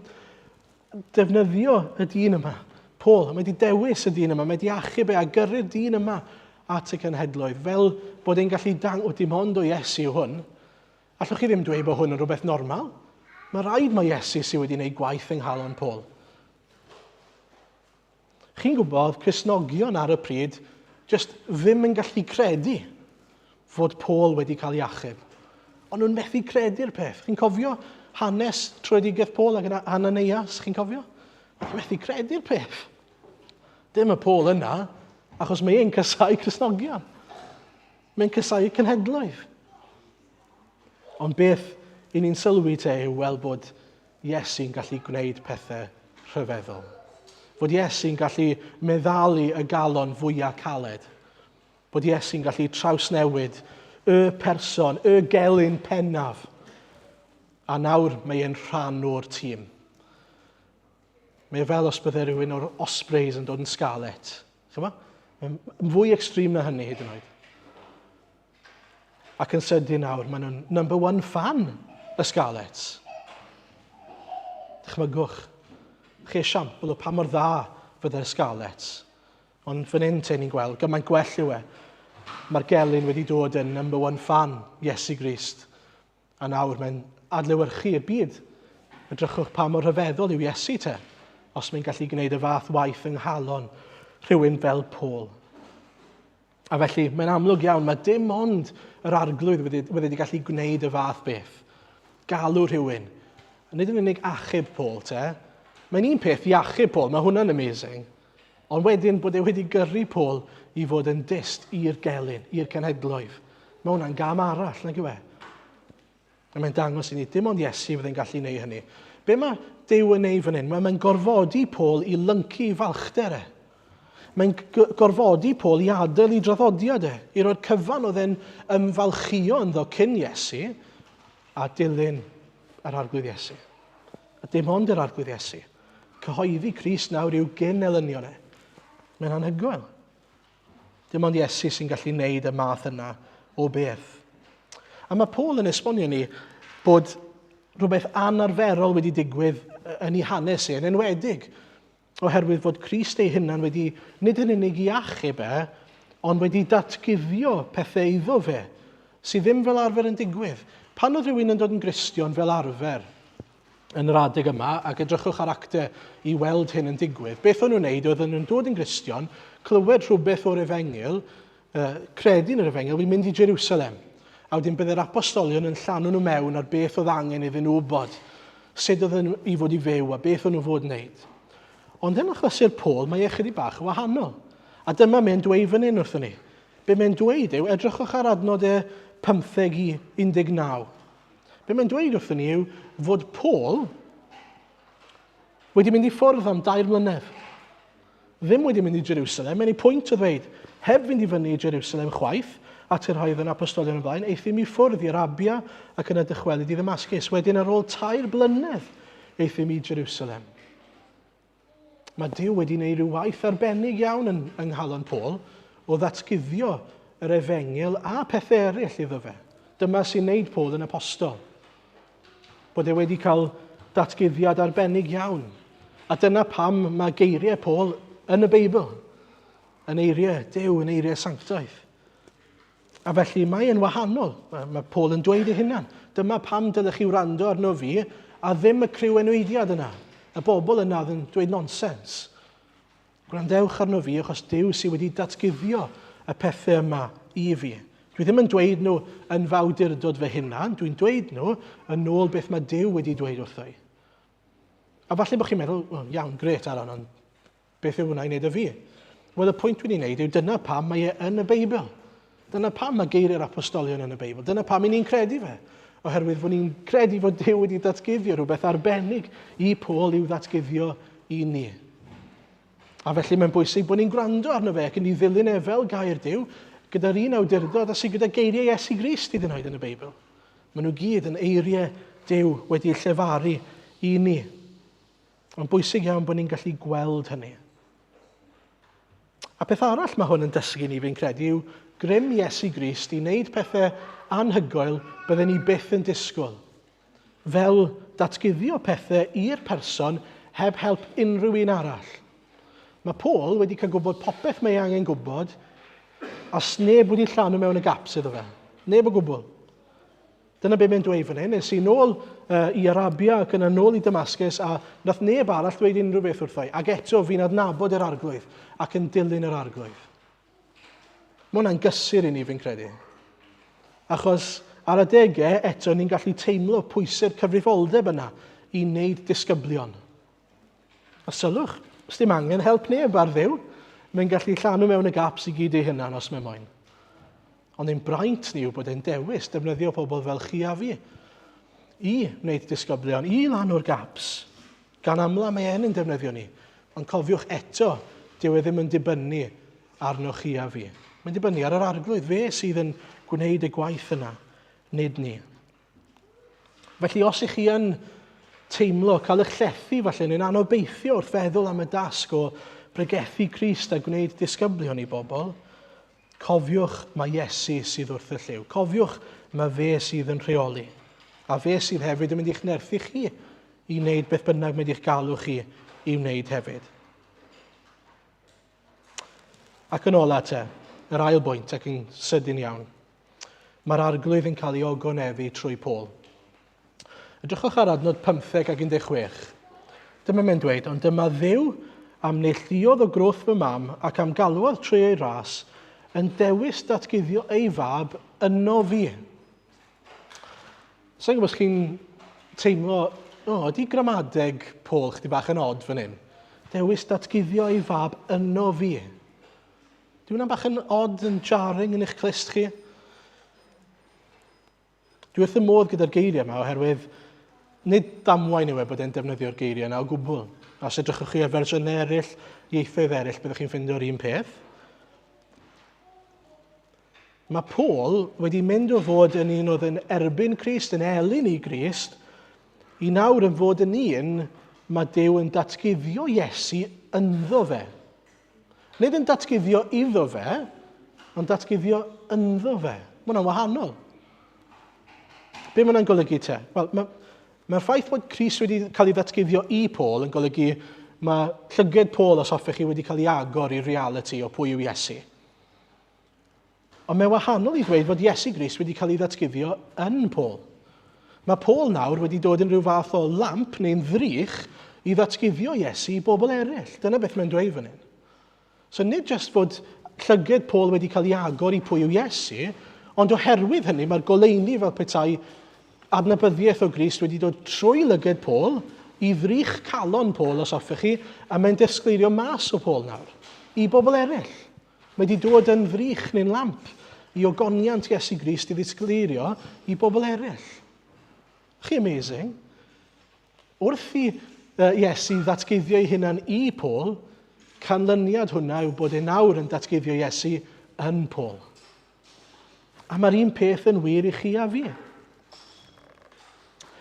defnyddio y dyn yma. Paul, mae wedi dewis y dyn yma, mae wedi achub e a gyrru'r dyn yma at y cenhedloedd, fel bod e'n gallu dang, o dim ond o Iesu yw hwn. Allwch chi ddim dweud bod hwn yn rhywbeth normal. Mae rhaid mae Iesu sydd wedi gwneud gwaith yng nghalon Paul. Chi'n gwybod, Cristnogion ar y pryd jyst ddim yn gallu credu fod Paul wedi cael ei achub. Ond nhw'n methu credu'r peth. Chi'n cofio hanes tröedigaeth Paul ac Ananias? Chi'n cofio? Nhw'n methu credu'r peth. Dim y Paul yna, achos mae e'n casau Cristnogion. Mae'n casau cenhedloedd. Ond beth i ni'n sylwi te yw weld bod Iesu'n gallu gwneud pethau rhyfeddol. Fod Iesu'n gallu meddalu y galon fwyaf caled. Bod Iesu'n gallu trawsnewid y person, y gelyn pennaf. A nawr mae e'n rhan o'r tîm. Mae e fel os bydde rhywun o'r Ospreys yn dod yn Scarlet. Chymod? Mae'n fwy extreme na hynny hyd yn oed. Ac yn sydyn nawr, maen nhw'n number one fan y Scarlets. Dychmygwch, chi esiampl o pa mor dda fydde'r Scarlets. Ond fan hyn te ni'n gweld, gymaint gwell yw e. Mae'r gelyn wedi dod yn number one fan Iesu Grist. A nawr mae'n adlewyrchu i'r byd. Edrychwch pa mor rhyfeddol yw Iesu te, os mae'n gallu gwneud y fath waith yng nghalon rhywun fel Paul. A felly, mae'n amlwg iawn, mae dim ond yr arglwydd wedi, wedi gallu gwneud y fath beth. Galw rhywun. A nid yn unig achub Paul, te. Mae'n un peth i achub Paul, mae hwnna'n amazing. Ond wedyn bod e wedi gyrru Paul i fod yn dyst i'r gelyn, i'r cenhedloedd. Mae hwnna'n gam arall, nag yw e? A mae'n dangos i ni, dim ond Iesu fydd yn gallu gwneud hynny. Be mae Duw yn neud fan hyn? Mae'n gorfodi Paul i lyncu i falchder e. Mae'n gorfodi Paul i adael i draddodiad e, i roi'r cyfan oedd e'n ymfalchio ynddo cyn Iesu, a dilyn yr Arglwydd Iesu. A dim ond yr Arglwydd Iesu. Cyhoeddi Crist nawr yw gyn elynion e. Mae'n anhygoel. Dim ond Iesu sy'n gallu wneud y math yna o beth. A mae Paul yn esbonio ni bod rhywbeth anarferol wedi digwydd yn ei hanes e, yn enwedig oherwydd fod Crist ei hunan wedi nid yn unig i achub e, ond wedi datguddio pethau iddo fe, sydd ddim fel arfer yn digwydd. Pan oedd rhywun yn dod yn Gristion fel arfer, yn yr adeg yma, ac edrychwch ar actau i weld hyn yn digwydd, beth o'n nhw'n neud oedd nhw'n dod yn Gristion, clywed rhywbeth o'r efengyl, uh, credu yn yr efengyl, wedi mynd i Jerusalem. A wedyn byddai'r apostolion yn llanw nhw mewn ar beth oedd angen iddyn nhw wybod, sut oedd nhw i fod i fyw a beth o'n nhw fod wneud. Ond yn achlysur Paul, mae e chydig bach yn wahanol. A dyma mae'n dweud fan hyn wrthyn ni. Be mae'n dweud yw, edrychwch ar adnod e 15 i 19. Be mae'n dweud wrthyn ni yw fod Paul wedi mynd i ffwrdd am dair mlynedd. Ddim wedi mynd i Jerusalem. Mae'n ei pwynt o ddweud, heb fynd i fyny i Jerusalem chwaith, at yr rhai oedd yn apostolion yn blaen, euthum i ffwrdd i Arabia ac yna dychwelyd i Ddamascus. Wedyn ar ôl tair blynedd, euthum i Jerusalem. Mae Duw wedi gwneud rhyw waith arbennig iawn yn, yng nghalon Paul o ddatguddio yr efengyl a pethau eraill iddo fe. Dyma sy'n wneud Paul yn apostol. Bod e wedi cael datguddiad arbennig iawn. A dyna pam mae geiriau Paul yn y Beibl, yn eiriau Duw, yn eiriau sanctaidd. A felly mae e'n wahanol. Mae, mae Paul yn dweud ei hunan. Dyma pam dylech chi wrando arno fi a ddim y criw enweidiad yna. Y bobl yna oedd yn dweud nonsens. Gwrandewch arno fi achos Duw sydd wedi datguddio y pethau yma i fi. Dwi ddim yn dweud nhw yn fawdurdod fy hunan, dwi'n dweud nhw yn ôl beth mae Duw wedi dweud wrtho i. A falle bod chi'n meddwl, well, iawn, gret Aaron, ond Beth yw hwnna i wneud â fi? Wel, y pwynt dwi'n ei wneud yw dyna pam mae e yn y Beibl. Dyna pam mae geiriau'r apostolion yn y Beibl. Dyna pam i ni'n credu fe. Oherwydd fod ni'n credu fod Duw wedi datguddio rhywbeth arbennig i Paul i'w ddatguddio i ni. A felly mae'n bwysig bod ni'n gwrando arno fe ac yn ei ddilyn e fel gair Duw gyda'r un awdurdod a sydd gyda geiriau Iesu Grist hyd yn oed yn y Beibl. Maen nhw gyd yn eiriau Duw wedi eu llefaru i ni. Mae'n bwysig iawn bod ni'n gallu gweld hynny. A peth arall mae hwn yn dysgu ni, fi'n credu, yw grym Iesu Grist i wneud pethau anhygoel bydden ni byth yn disgwyl. Fel datguddio pethau i'r person heb help unrhyw un arall. Mae Paul wedi cael gwybod popeth mae ei angen gwybod, a sneb wedi llanw mewn y gaps iddo fe. Neb o gwbl. Dyna be mae'n dweud fan hyn. Nes i nôl uh, i Arabia ac yna nôl i Damascus a nath neb arall dweud unrhyw beth wrtho i. Ac eto fi'n adnabod yr arglwydd ac yn dilyn yr arglwydd. Mae hwnna'n gysur i ni, fi'n credu. Achos ar adegau, eto, ni'n gallu teimlo pwysau'r cyfrifoldeb yna i wneud disgyblion. A sylwch, os dim angen help neb ar ddew, mae'n gallu llanw mewn y gaps i gyd ei hunan os mae moyn. Ond ein braint ni yw bod e'n dewis defnyddio pobl fel chi a fi i wneud disgyblion, i lanw'r gaps. Gan amla mae e'n yn defnyddio ni. Ond cofiwch eto, dyw e ddim yn dibynnu arnoch chi a fi. Mae'n dibynnu ar yr arglwydd, fe sydd yn gwneud y gwaith yna, nid ni. Felly os ych chi yn teimlo cael eich llethu falle neu'n anobeithio wrth feddwl am y dasg o bregethu Crist a gwneud disgyblion i bobl, cofiwch mae Iesu sydd wrth y llyw. Cofiwch mae fe sydd yn rheoli. A fe sydd hefyd yn mynd i'ch nerthu chi i wneud beth bynnag mae wedi'ch galw chi i wneud hefyd. Ac yn ola te, yr ail bwynt ac yn sydyn iawn. Mae'r arglwydd yn cael ei ogoneddu trwy Paul. Edrychwch ar adnod 15 ac 16. Dyma mae'n dweud, ond dyma Dduw am neilltuodd o groth fy mam ac am galwodd trwy ei ras yn dewis datguddio ei fab yno fi. Sa'n gwybod os chi'n teimlo, o, oh, ydy gramadeg Paul chdi bach yn odd fan hyn? Dewis datguddio ei fab yno fi. Di hwnna'n bach yn odd, yn jarring yn eich clust chi? Dwi wrth y modd gyda'r geiriau yma oherwydd nid damwain yw e bod e'n defnyddio'r geiriau yna o gwbl. Os edrychwch chi ar fersiynau eraill, ieithoedd eraill, byddwch chi'n ffeindio'r un peth. Mae Paul wedi mynd o fod yn un oedd yn erbyn Crist, yn elyn i Grist, i nawr yn fod yn un mae Duw yn datguddio Iesu ynddo fe. Nid yn datguddio iddo fe, ond datguddio ynddo fe. Mae hwnna'n wahanol. Be mae hwnna'n golygu te? Wel, mae'r mae ffaith bod Crist wedi cael ei ddatguddio i Paul yn golygu mae llyged Paul, os hoffech chi, wedi cael ei agor i'r reality o pwy yw Iesu. Ond mae'n wahanol i ddweud fod Iesu Grist wedi cael ei ddatguddio yn Paul. Mae Paul nawr wedi dod yn rhyw fath o lamp neu'n ddrych i ddatguddio Iesu i bobl eraill. Dyna beth mae'n dweud fan hyn. So nid jyst fod llyged Paul wedi cael ei agor i pwy yw Iesu, ond oherwydd hynny mae'r goleuni fel petai adnabyddiaeth o Grist wedi dod trwy lyged Paul i ddrych calon Paul, os hoffech chi, a mae'n disgleirio mas o Paul nawr i bobl eraill. Mae wedi dod yn ddrych neu'n lamp i ogoniant Iesu Grist i ddisgleirio i bobl eraill. Chi amazing? Wrth i uh, Iesu ddatguddio ei hunan i Paul, canlyniad hwnna yw bod e nawr yn datguddio Iesu yn Paul. A mae'r un peth yn wir i chi a fi.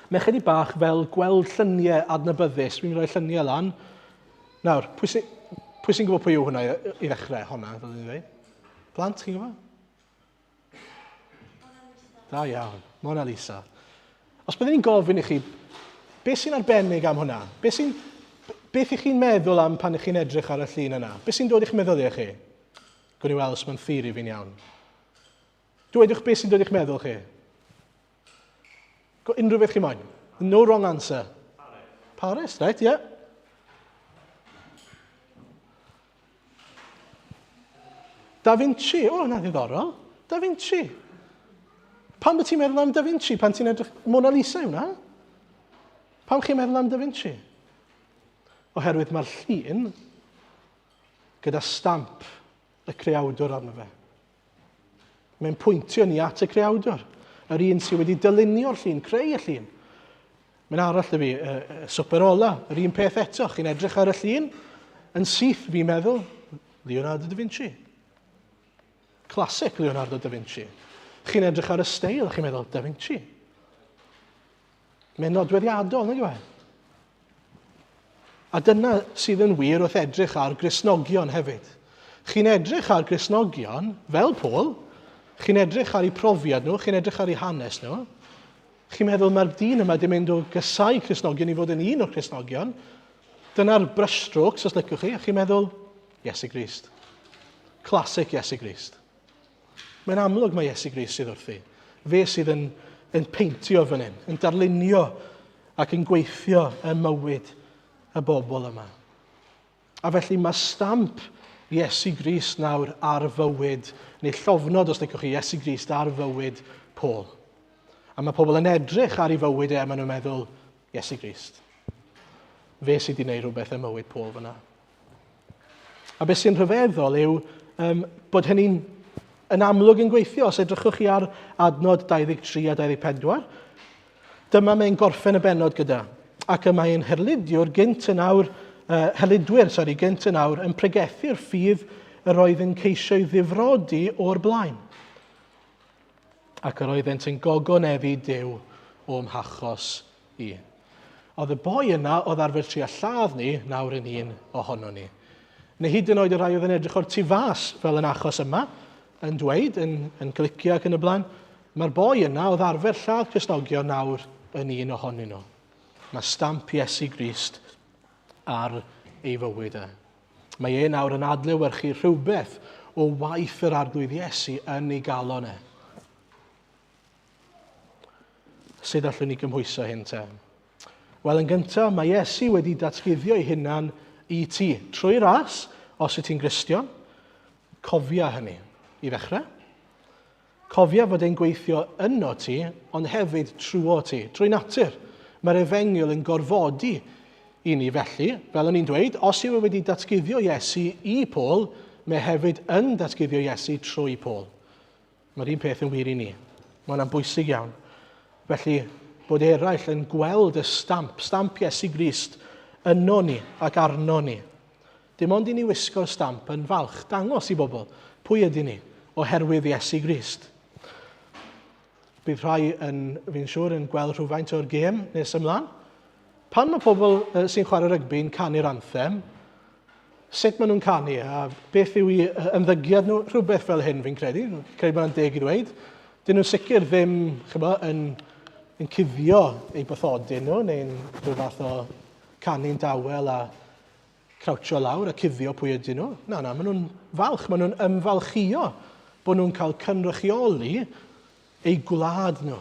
Mae chydig bach fel gweld lluniau adnabyddus. Fi'n rhoi lluniau lan. Nawr, pwy sy'n pwy sy gwybod pwy yw hwnna i, i ddechrau? Honna, fel ni'n dweud. Plant, chi'n gwybod? Da iawn. Mona Lisa. Os byddwn ni'n gofyn i chi, beth sy'n arbennig am hwnna? Beth, sy'n, beth ych chi'n meddwl am pan ych chi'n edrych ar y llun yna? Beth sy'n dod i'ch meddyliau chi? Gwn i weld os mae'n theori fi'n iawn. Dwedwch beth sy'n dod i'ch meddwl chi. Go, unrhyw beth chi moyn. No wrong answer. Paris. Paris, right, yeah. Da Vinci, o, oh, na ddiddorol. Da Vinci. Pam bod ti'n meddwl am Da Vinci pan ti'n edrych... Mona Lisa yw na? Pam chi'n meddwl am Da Vinci? Oherwydd mae'r llun gyda stamp y creawdwr arno fe. Mae'n pwyntio ni at y creawdwr, yr un sydd wedi dylunio'r llun, creu y llun. Mae'n arall y fi, y, y swper ola, yr un peth eto. Chi'n edrych ar y llun, Yn syth, fi'n meddwl, Leonardo da Vinci. Classic Leonardo da Vinci. Chi'n edrych ar y steil a chi'n meddwl, da Vinci. Mae'n nodweddiadol, nag yw e? A dyna sydd yn wir wrth edrych ar Gristnogion hefyd. Chi'n edrych ar Gristnogion, fel Paul, chi'n edrych ar eu profiad nhw, chi'n edrych ar eu hanes nhw, chi'n meddwl mae'r dyn yma wedi mynd o gysau Cristnogion i fod yn un o'r Cristnogion. Dyna'r brushstrokes, os licwch chi, a chi'n meddwl, Iesu Grist. Classic Iesu Grist. Mae'n amlwg mae Iesu Grist sydd wrthi. Fe sydd yn, yn peintio fan hyn, yn darlunio ac yn gweithio ym mywyd y bobl yma. A felly mae stamp Iesu Grist nawr ar fywyd, neu llofnod os licwch chi, Iesu Grist ar fywyd Paul. A mae pobl yn edrych ar ei fywyd e a maen nhw'n meddwl, Iesu Grist. Fe sydd wedi gwneud rhywbeth ym mywyd Paul fyna. A beth sy'n rhyfeddol yw um, bod hynny'n yn amlwg yn gweithio. Os edrychwch chi ar adnod 23 a 24, dyma mae'n gorffen y benod gyda. Ac y mae'n herlidiwr gynt yn awr, uh, herlidwyr, sorry, gynt yn awr, yn pregethu'r ffydd yr oedd yn ceisio'i ddifrodi o'r blaen. Ac yr oeddent yn gogoneddu Duw o'm hachos i. Oedd y boi yna oedd arfer trio lladd ni, nawr yn un ohono ni. Neu hyd yn oed y rhai oedd yn edrych o'r tu fas, fel yn achos yma, yn dweud, yn, yn clicio ac yn y blaen, mae'r boi yna oedd arfer lladd Cristnogion nawr yn un ohonyn nhw. Mae stamp Iesu Grist ar ei fywyd e. Mae e nawr yn adlewyrchu rhywbeth o waith yr Arglwydd Iesu yn ei galon e. Sut allwn ni gymhwyso hyn te? Wel, yn gyntaf, mae Iesu wedi datguddio ei hunan i ti trwy ras, os wyt ti'n Gristion. Cofia hynny i ddechrau. Cofia fod e'n gweithio yno ti, ond hefyd trwyo ti, trwy natur. Mae'r efengyl yn gorfodi i ni felly, fel o'n i'n dweud, os yw e wedi datguddio Iesu i Paul, mae hefyd yn datguddio Iesu trwy Paul. Mae'r un peth yn wir i ni. Mae hwnna'n bwysig iawn. Felly, bod eraill yn gweld y stamp, stamp Iesu Grist, yno ni ac arno ni. Dim ond i ni wisgo'r stamp yn falch, dangos i bobl pwy ydyn ni, oherwydd Iesu Grist. Bydd rhai yn, fi'n siŵr, yn gweld rhywfaint o'r gêm nes ymlaen. Pan mae pobl sy'n chwarae rygbi'n canu'r anthem, sut maen nhw'n canu a beth yw eu ymddygiad nhw, rhywbeth fel hyn fi'n credu, fi'n credu bod hwnna'n deg i ddweud. Dyn nhw'n sicr ddim, chybo, yn, yn cuddio eu bathodyn nhw, neu'n rhyw fath o canu'n dawel a crawtsio lawr a cuddio pwy ydyn nhw. Na, na, maen nhw'n falch, maen nhw'n ymfalchio bod nhw'n cael cynrychioli eu gwlad nhw.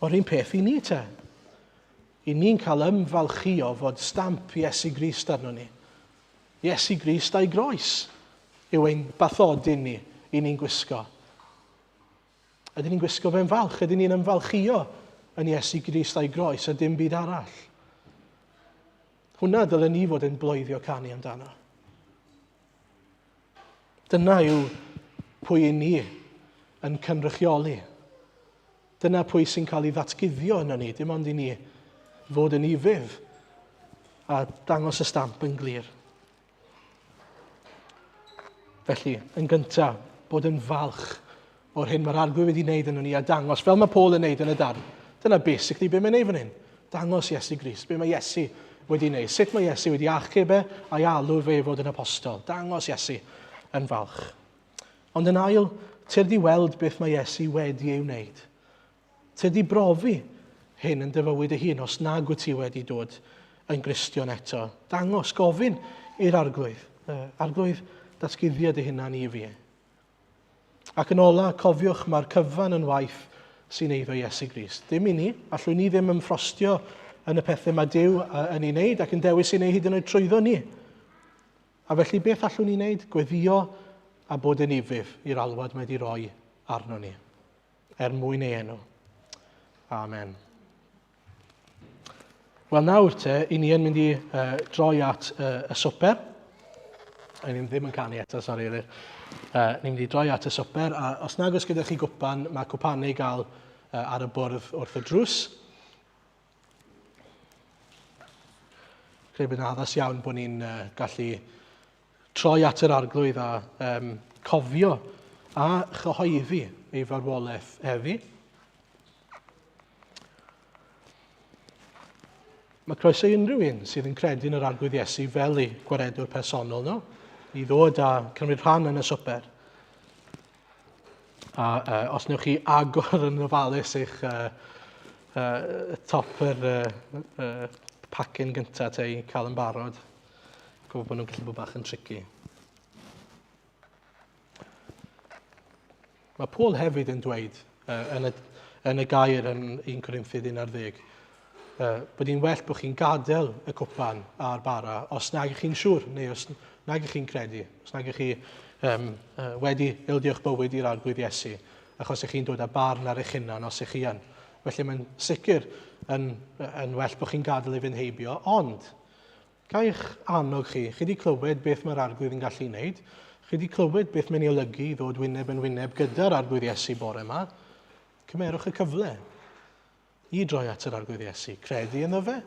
O'r un peth i ni te. I ni'n cael ymfalchio fod stamp Iesu Grist arno ni. Iesu Grist a'i groes yw ein bathodyn ni i ni'n gwisgo. Ydyn ni'n gwisgo fe'n falch? Ydyn ni'n ymfalchio yn Iesu Grist a'i groes a dim byd arall? Hwna dylen ni fod yn bloeddio canu amdano. Dyna yw pwy i ni yn cynrychioli. Dyna pwy sy'n cael ei ddatguddio yno ni, dim ond i ni fod yn ufudd a dangos y stamp yn glir. Felly, yn gyntaf, bod yn falch o'r hyn mae'r arglwydd wedi wneud yn ni a dangos, fel mae Paul yn wneud yn y darn. Dyna basically be mae'n wneud fan hyn. Dangos Iesu Grist, be mae Iesu wedi wneud. Sut mae Iesu wedi achub e a'i alw fe i fod yn apostol. Dangos Iesu yn falch. Ond yn ail, tyrd i weld beth mae Iesu wedi ei wneud. Tyrd i brofi hyn yn dy fywyd dy hun os nag wyt ti wedi dod yn Gristion eto. Dangos, gofyn i'r Arglwydd. Arglwydd, datguddia dy hunan i fi. Ac yn ola, cofiwch, mae'r cyfan yn waith sy'n eiddo Iesu Grist. Dim i ni, allwn ni ddim ymffrostio yn y pethau mae Duw yn ei wneud ac yn dewis i wneud hyd yn oed trwyddo ni. A felly beth allwn ni wneud? Gweddio a bod yn ufudd i'r alwad mae wedi roi arno ni. Er mwyn ei enw. Amen. Wel nawr te, i ni yn mynd i uh, droi at uh, y swper. A ni ddim yn canu eto, sori Eilir. Uh, ni'n mynd i droi at y swper, a os nag oes gyda chi gwpan, mae cwpanau i gael uh, ar y bwrdd wrth y drws. Credu bod yn addas iawn bod ni'n gallu troi at yr Arglwydd a um, cofio a chyhoeddi ei farwolaeth heddi. Mae croeso i unrhyw un sydd yn credu yn yr Arglwydd Iesu fel ei gwaredwr personol nhw i ddod a cymryd rhan yn y swper. A os newch chi agor yn ofalus eich top yr pacyn gyntaf te i cael yn barod. Gwybod bod nhw'n gallu bod bach yn tricky. Mae Paul hefyd yn dweud yn, y, yn y gair yn 1 Corinthiaid 11, bod hi'n well bod chi'n gadael y cwpan a'r bara os nag ych chi'n siŵr neu os nag ych chi'n credu, os nag ych chi um, wedi ildio'ch bywyd i'r Arglwydd Iesu, achos ych chi'n dod â barn ar eich hunan os ych chi yn. Felly mae'n sicr yn, yn well bod chi'n gadael ei fynd heibio, ond Ga i'ch annog chi, chi wedi clywed beth mae'r Arglwydd yn gallu wneud, chi wedi clywed beth mae'n ei olygu i ddod wyneb yn wyneb gyda'r Arglwydd Iesu bore yma, cymerwch y cyfle i droi at yr Arglwydd Iesu, credu ynddo fe,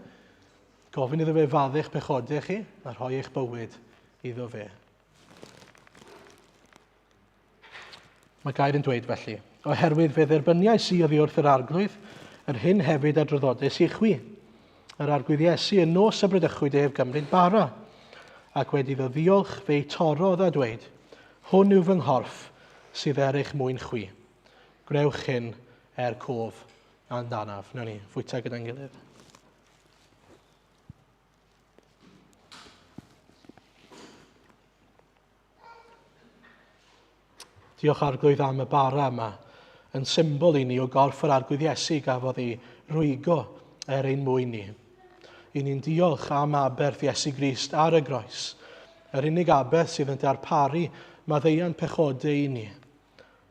gofyn iddo fe faddeu'ch pechodau chi a rhoi eich bywyd iddo fe. Mae gair yn dweud felly, oherwydd fe dderbyniais i oddi wrth yr Arglwydd, yr hyn hefyd a draddodais i chwi. Yr Arglwydd Iesu yn nos y bradychwyd ef gymryd bara, ac wedi iddo ddiolch fe'i torrodd a dweud, Hwn yw fy nghorff sydd er eich mwyn chwi. Gwnewch hyn er cof amdanaf. Wnawn ni fwyta gyda'n gilydd. Diolch Arglwydd am y bara yma, yn symbol i ni o gorff yr Arglwydd Iesu gafodd ei rwygo er ein mwyn ni. I ni'n diolch am aberth Iesu Grist ar y groes, yr unig aberth sydd yn darparu maddeuant pechodau i ni,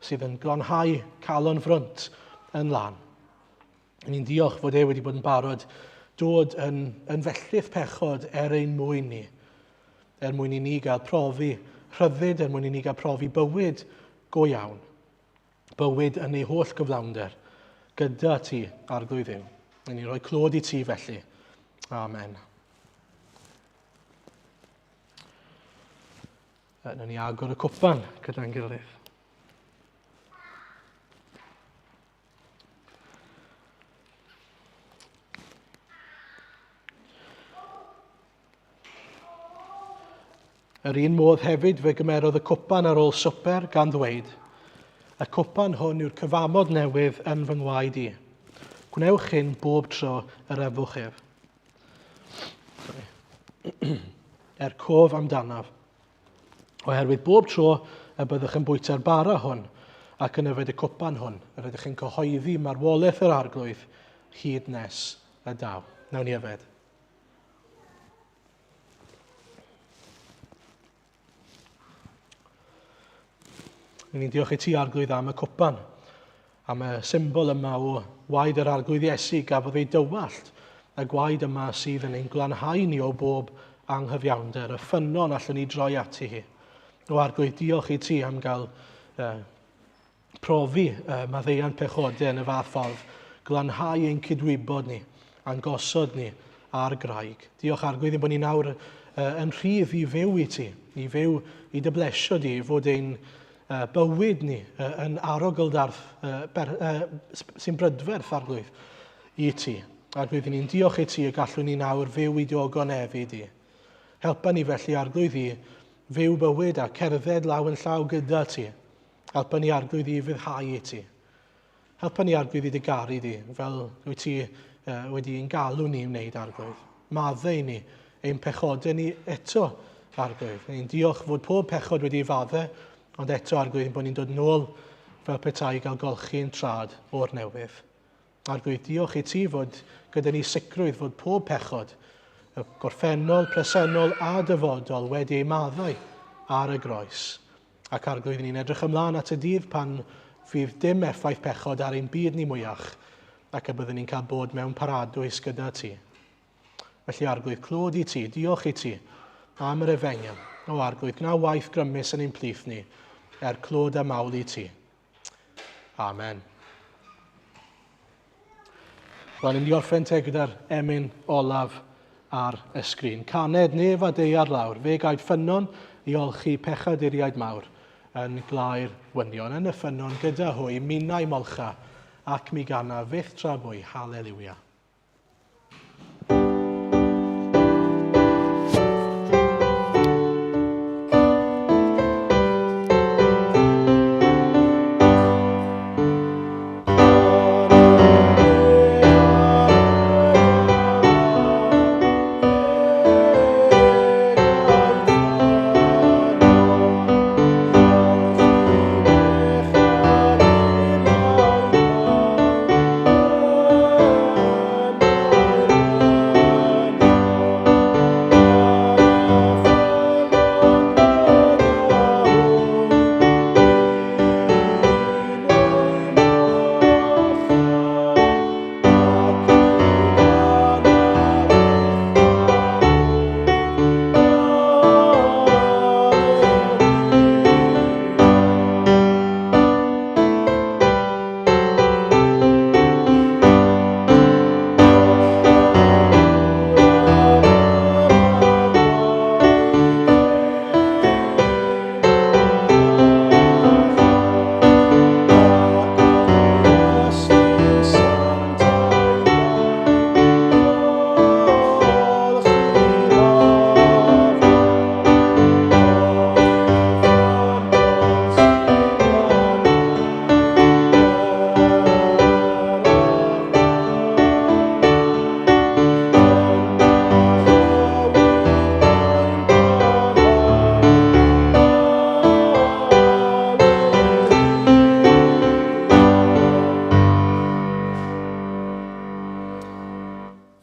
sydd yn glanhau calon frwnt yn lan. I ni'n diolch fod e wedi bod yn barod dod yn, yn felltith pechod er ein mwyn ni. Er mwyn i ni gael profi rhyddid, er mwyn i ni gael profi bywyd go iawn. Bywyd yn ei holl gyflawnder, gyda ti, Arglwydd Dduw. I ni'n rhoi clod i ti felly. Amen. Nawn ni agor y cwpan gyda'n gilydd. Yr un modd hefyd fe gymerodd y cwpan ar ôl swper gan ddweud, Y cwpan hwn yw'r cyfamod newydd yn fy ngwaed i. Gwnewch hyn bob tro yr efwch ef. Sorry. er cof amdanaf. Oherwydd bob tro y byddwch yn bwyta'r bara hwn ac yn yfed y cwpan hwn, yr ydych yn cyhoeddi marwolaeth yr Arglwydd hyd nes y daw. Nawn ni yfed. Ni'n diolch i ti, Arglwydd, am y cwpan, am y symbol yma o waed yr Arglwydd Iesu gafodd ei dywallt, y gwaed yma sydd yn ein glanhau ni o bob anghyfiawnder, y ffynnon allwn ni droi ati hi. O Arglwydd, diolch i ti am gael uh, profi uh, maddeuant pechodau yn y fath ffordd, glanhau ein cydwybod ni a'n gosod ni ar graig. Diolch Arglwydd ein bod ni nawr uh, yn rhydd i fyw i ti, i fyw i dy blesio di, i fod ein uh, bywyd ni uh, yn arogl-darth uh, ber, uh, sy'n brydferth Arglwydd i ti. Arglwydd, ni'n diolch i ti y gallwn ni nawr fyw i dy ogoneddu di. Helpa ni felly, Arglwydd, i fyw bywyd a cerdded law yn llaw gyda ti. Helpa ni, Arglwydd, i fyddhau i ti. Helpa ni, Arglwydd, i dy garu di, fel wyt ti uh, wedi ein galw ni i wneud, Arglwydd. Maddau ni ein pechodau ni eto, Arglwydd. Ni'n diolch fod pob pechod wedi ei faddau, ond eto, Arglwydd, bod ni'n dod nôl fel petai i gael golchi'n trad o'r newydd. Arglwydd, diolch i ti fod gyda ni sicrwydd fod pob pechod, y gorffennol, presennol a dyfodol wedi ei maddau ar y groes. Ac Arglwydd, ni'n edrych ymlaen at y dydd pan fydd dim effaith pechod ar ein byd ni mwyach ac y byddwn ni'n cael bod mewn paradwys gyda ti. Felly Arglwydd, clod i ti, diolch i ti am yr efengyl. O Arglwydd, gwna waith grymus yn ein plith ni, er clod a mawl i ti. Amen. Wel, ni'n mynd i orffen te gyda'r emyn olaf. ar y sgrin. Caned nef a deiar lawr, fe gaed ffynnon i olchi pechaduriaid mawr yn glaer wynion. Yn y ffynnon gyda hwy, minnau molcha, ac mi gana fyth tra bwy, haleliwia.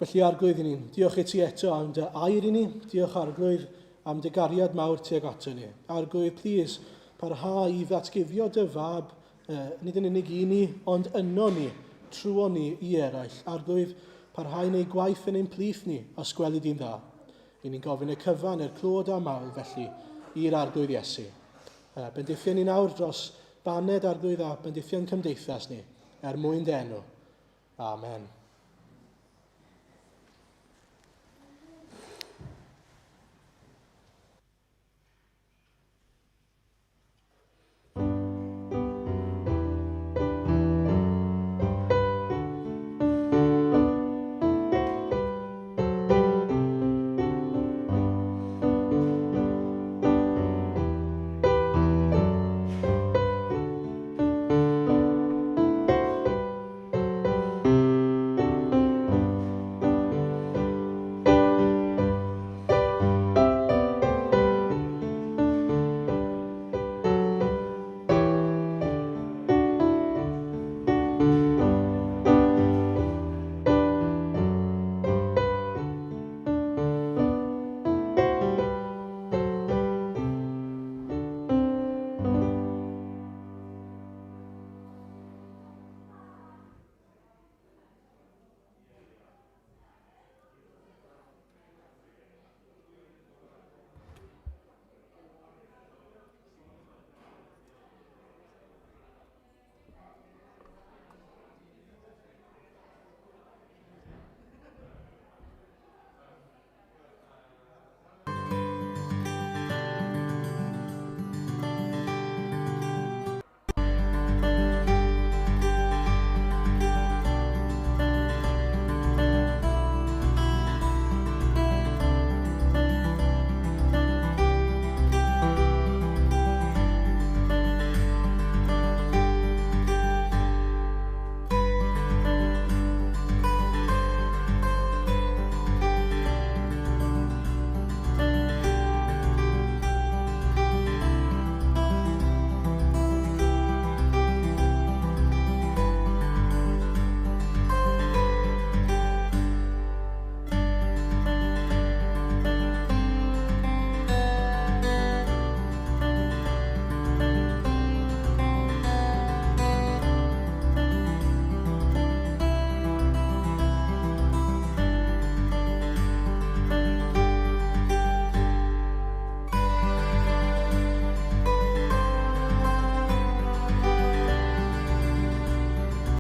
Felly, Arglwydd i ni, diolch i ti eto am dy air i ni. Diolch, Arglwydd, am dy gariad mawr tuag ato ni. Arglwydd, plîs, parha i ddatguddio dy fab, nid yn unig i ni, ond yno ni, trwon ni i eraill. Arglwydd, parha i wneud gwaith yn ein plith ni, os gweli di'n dda. I ni'n gofyn y cyfan er clod a mawl, felly, i'r Arglwydd Iesu. Bendithion ni nawr dros baned, Arglwydd, a bendithion cymdeithas ni, er mwyn dy enw. Amen.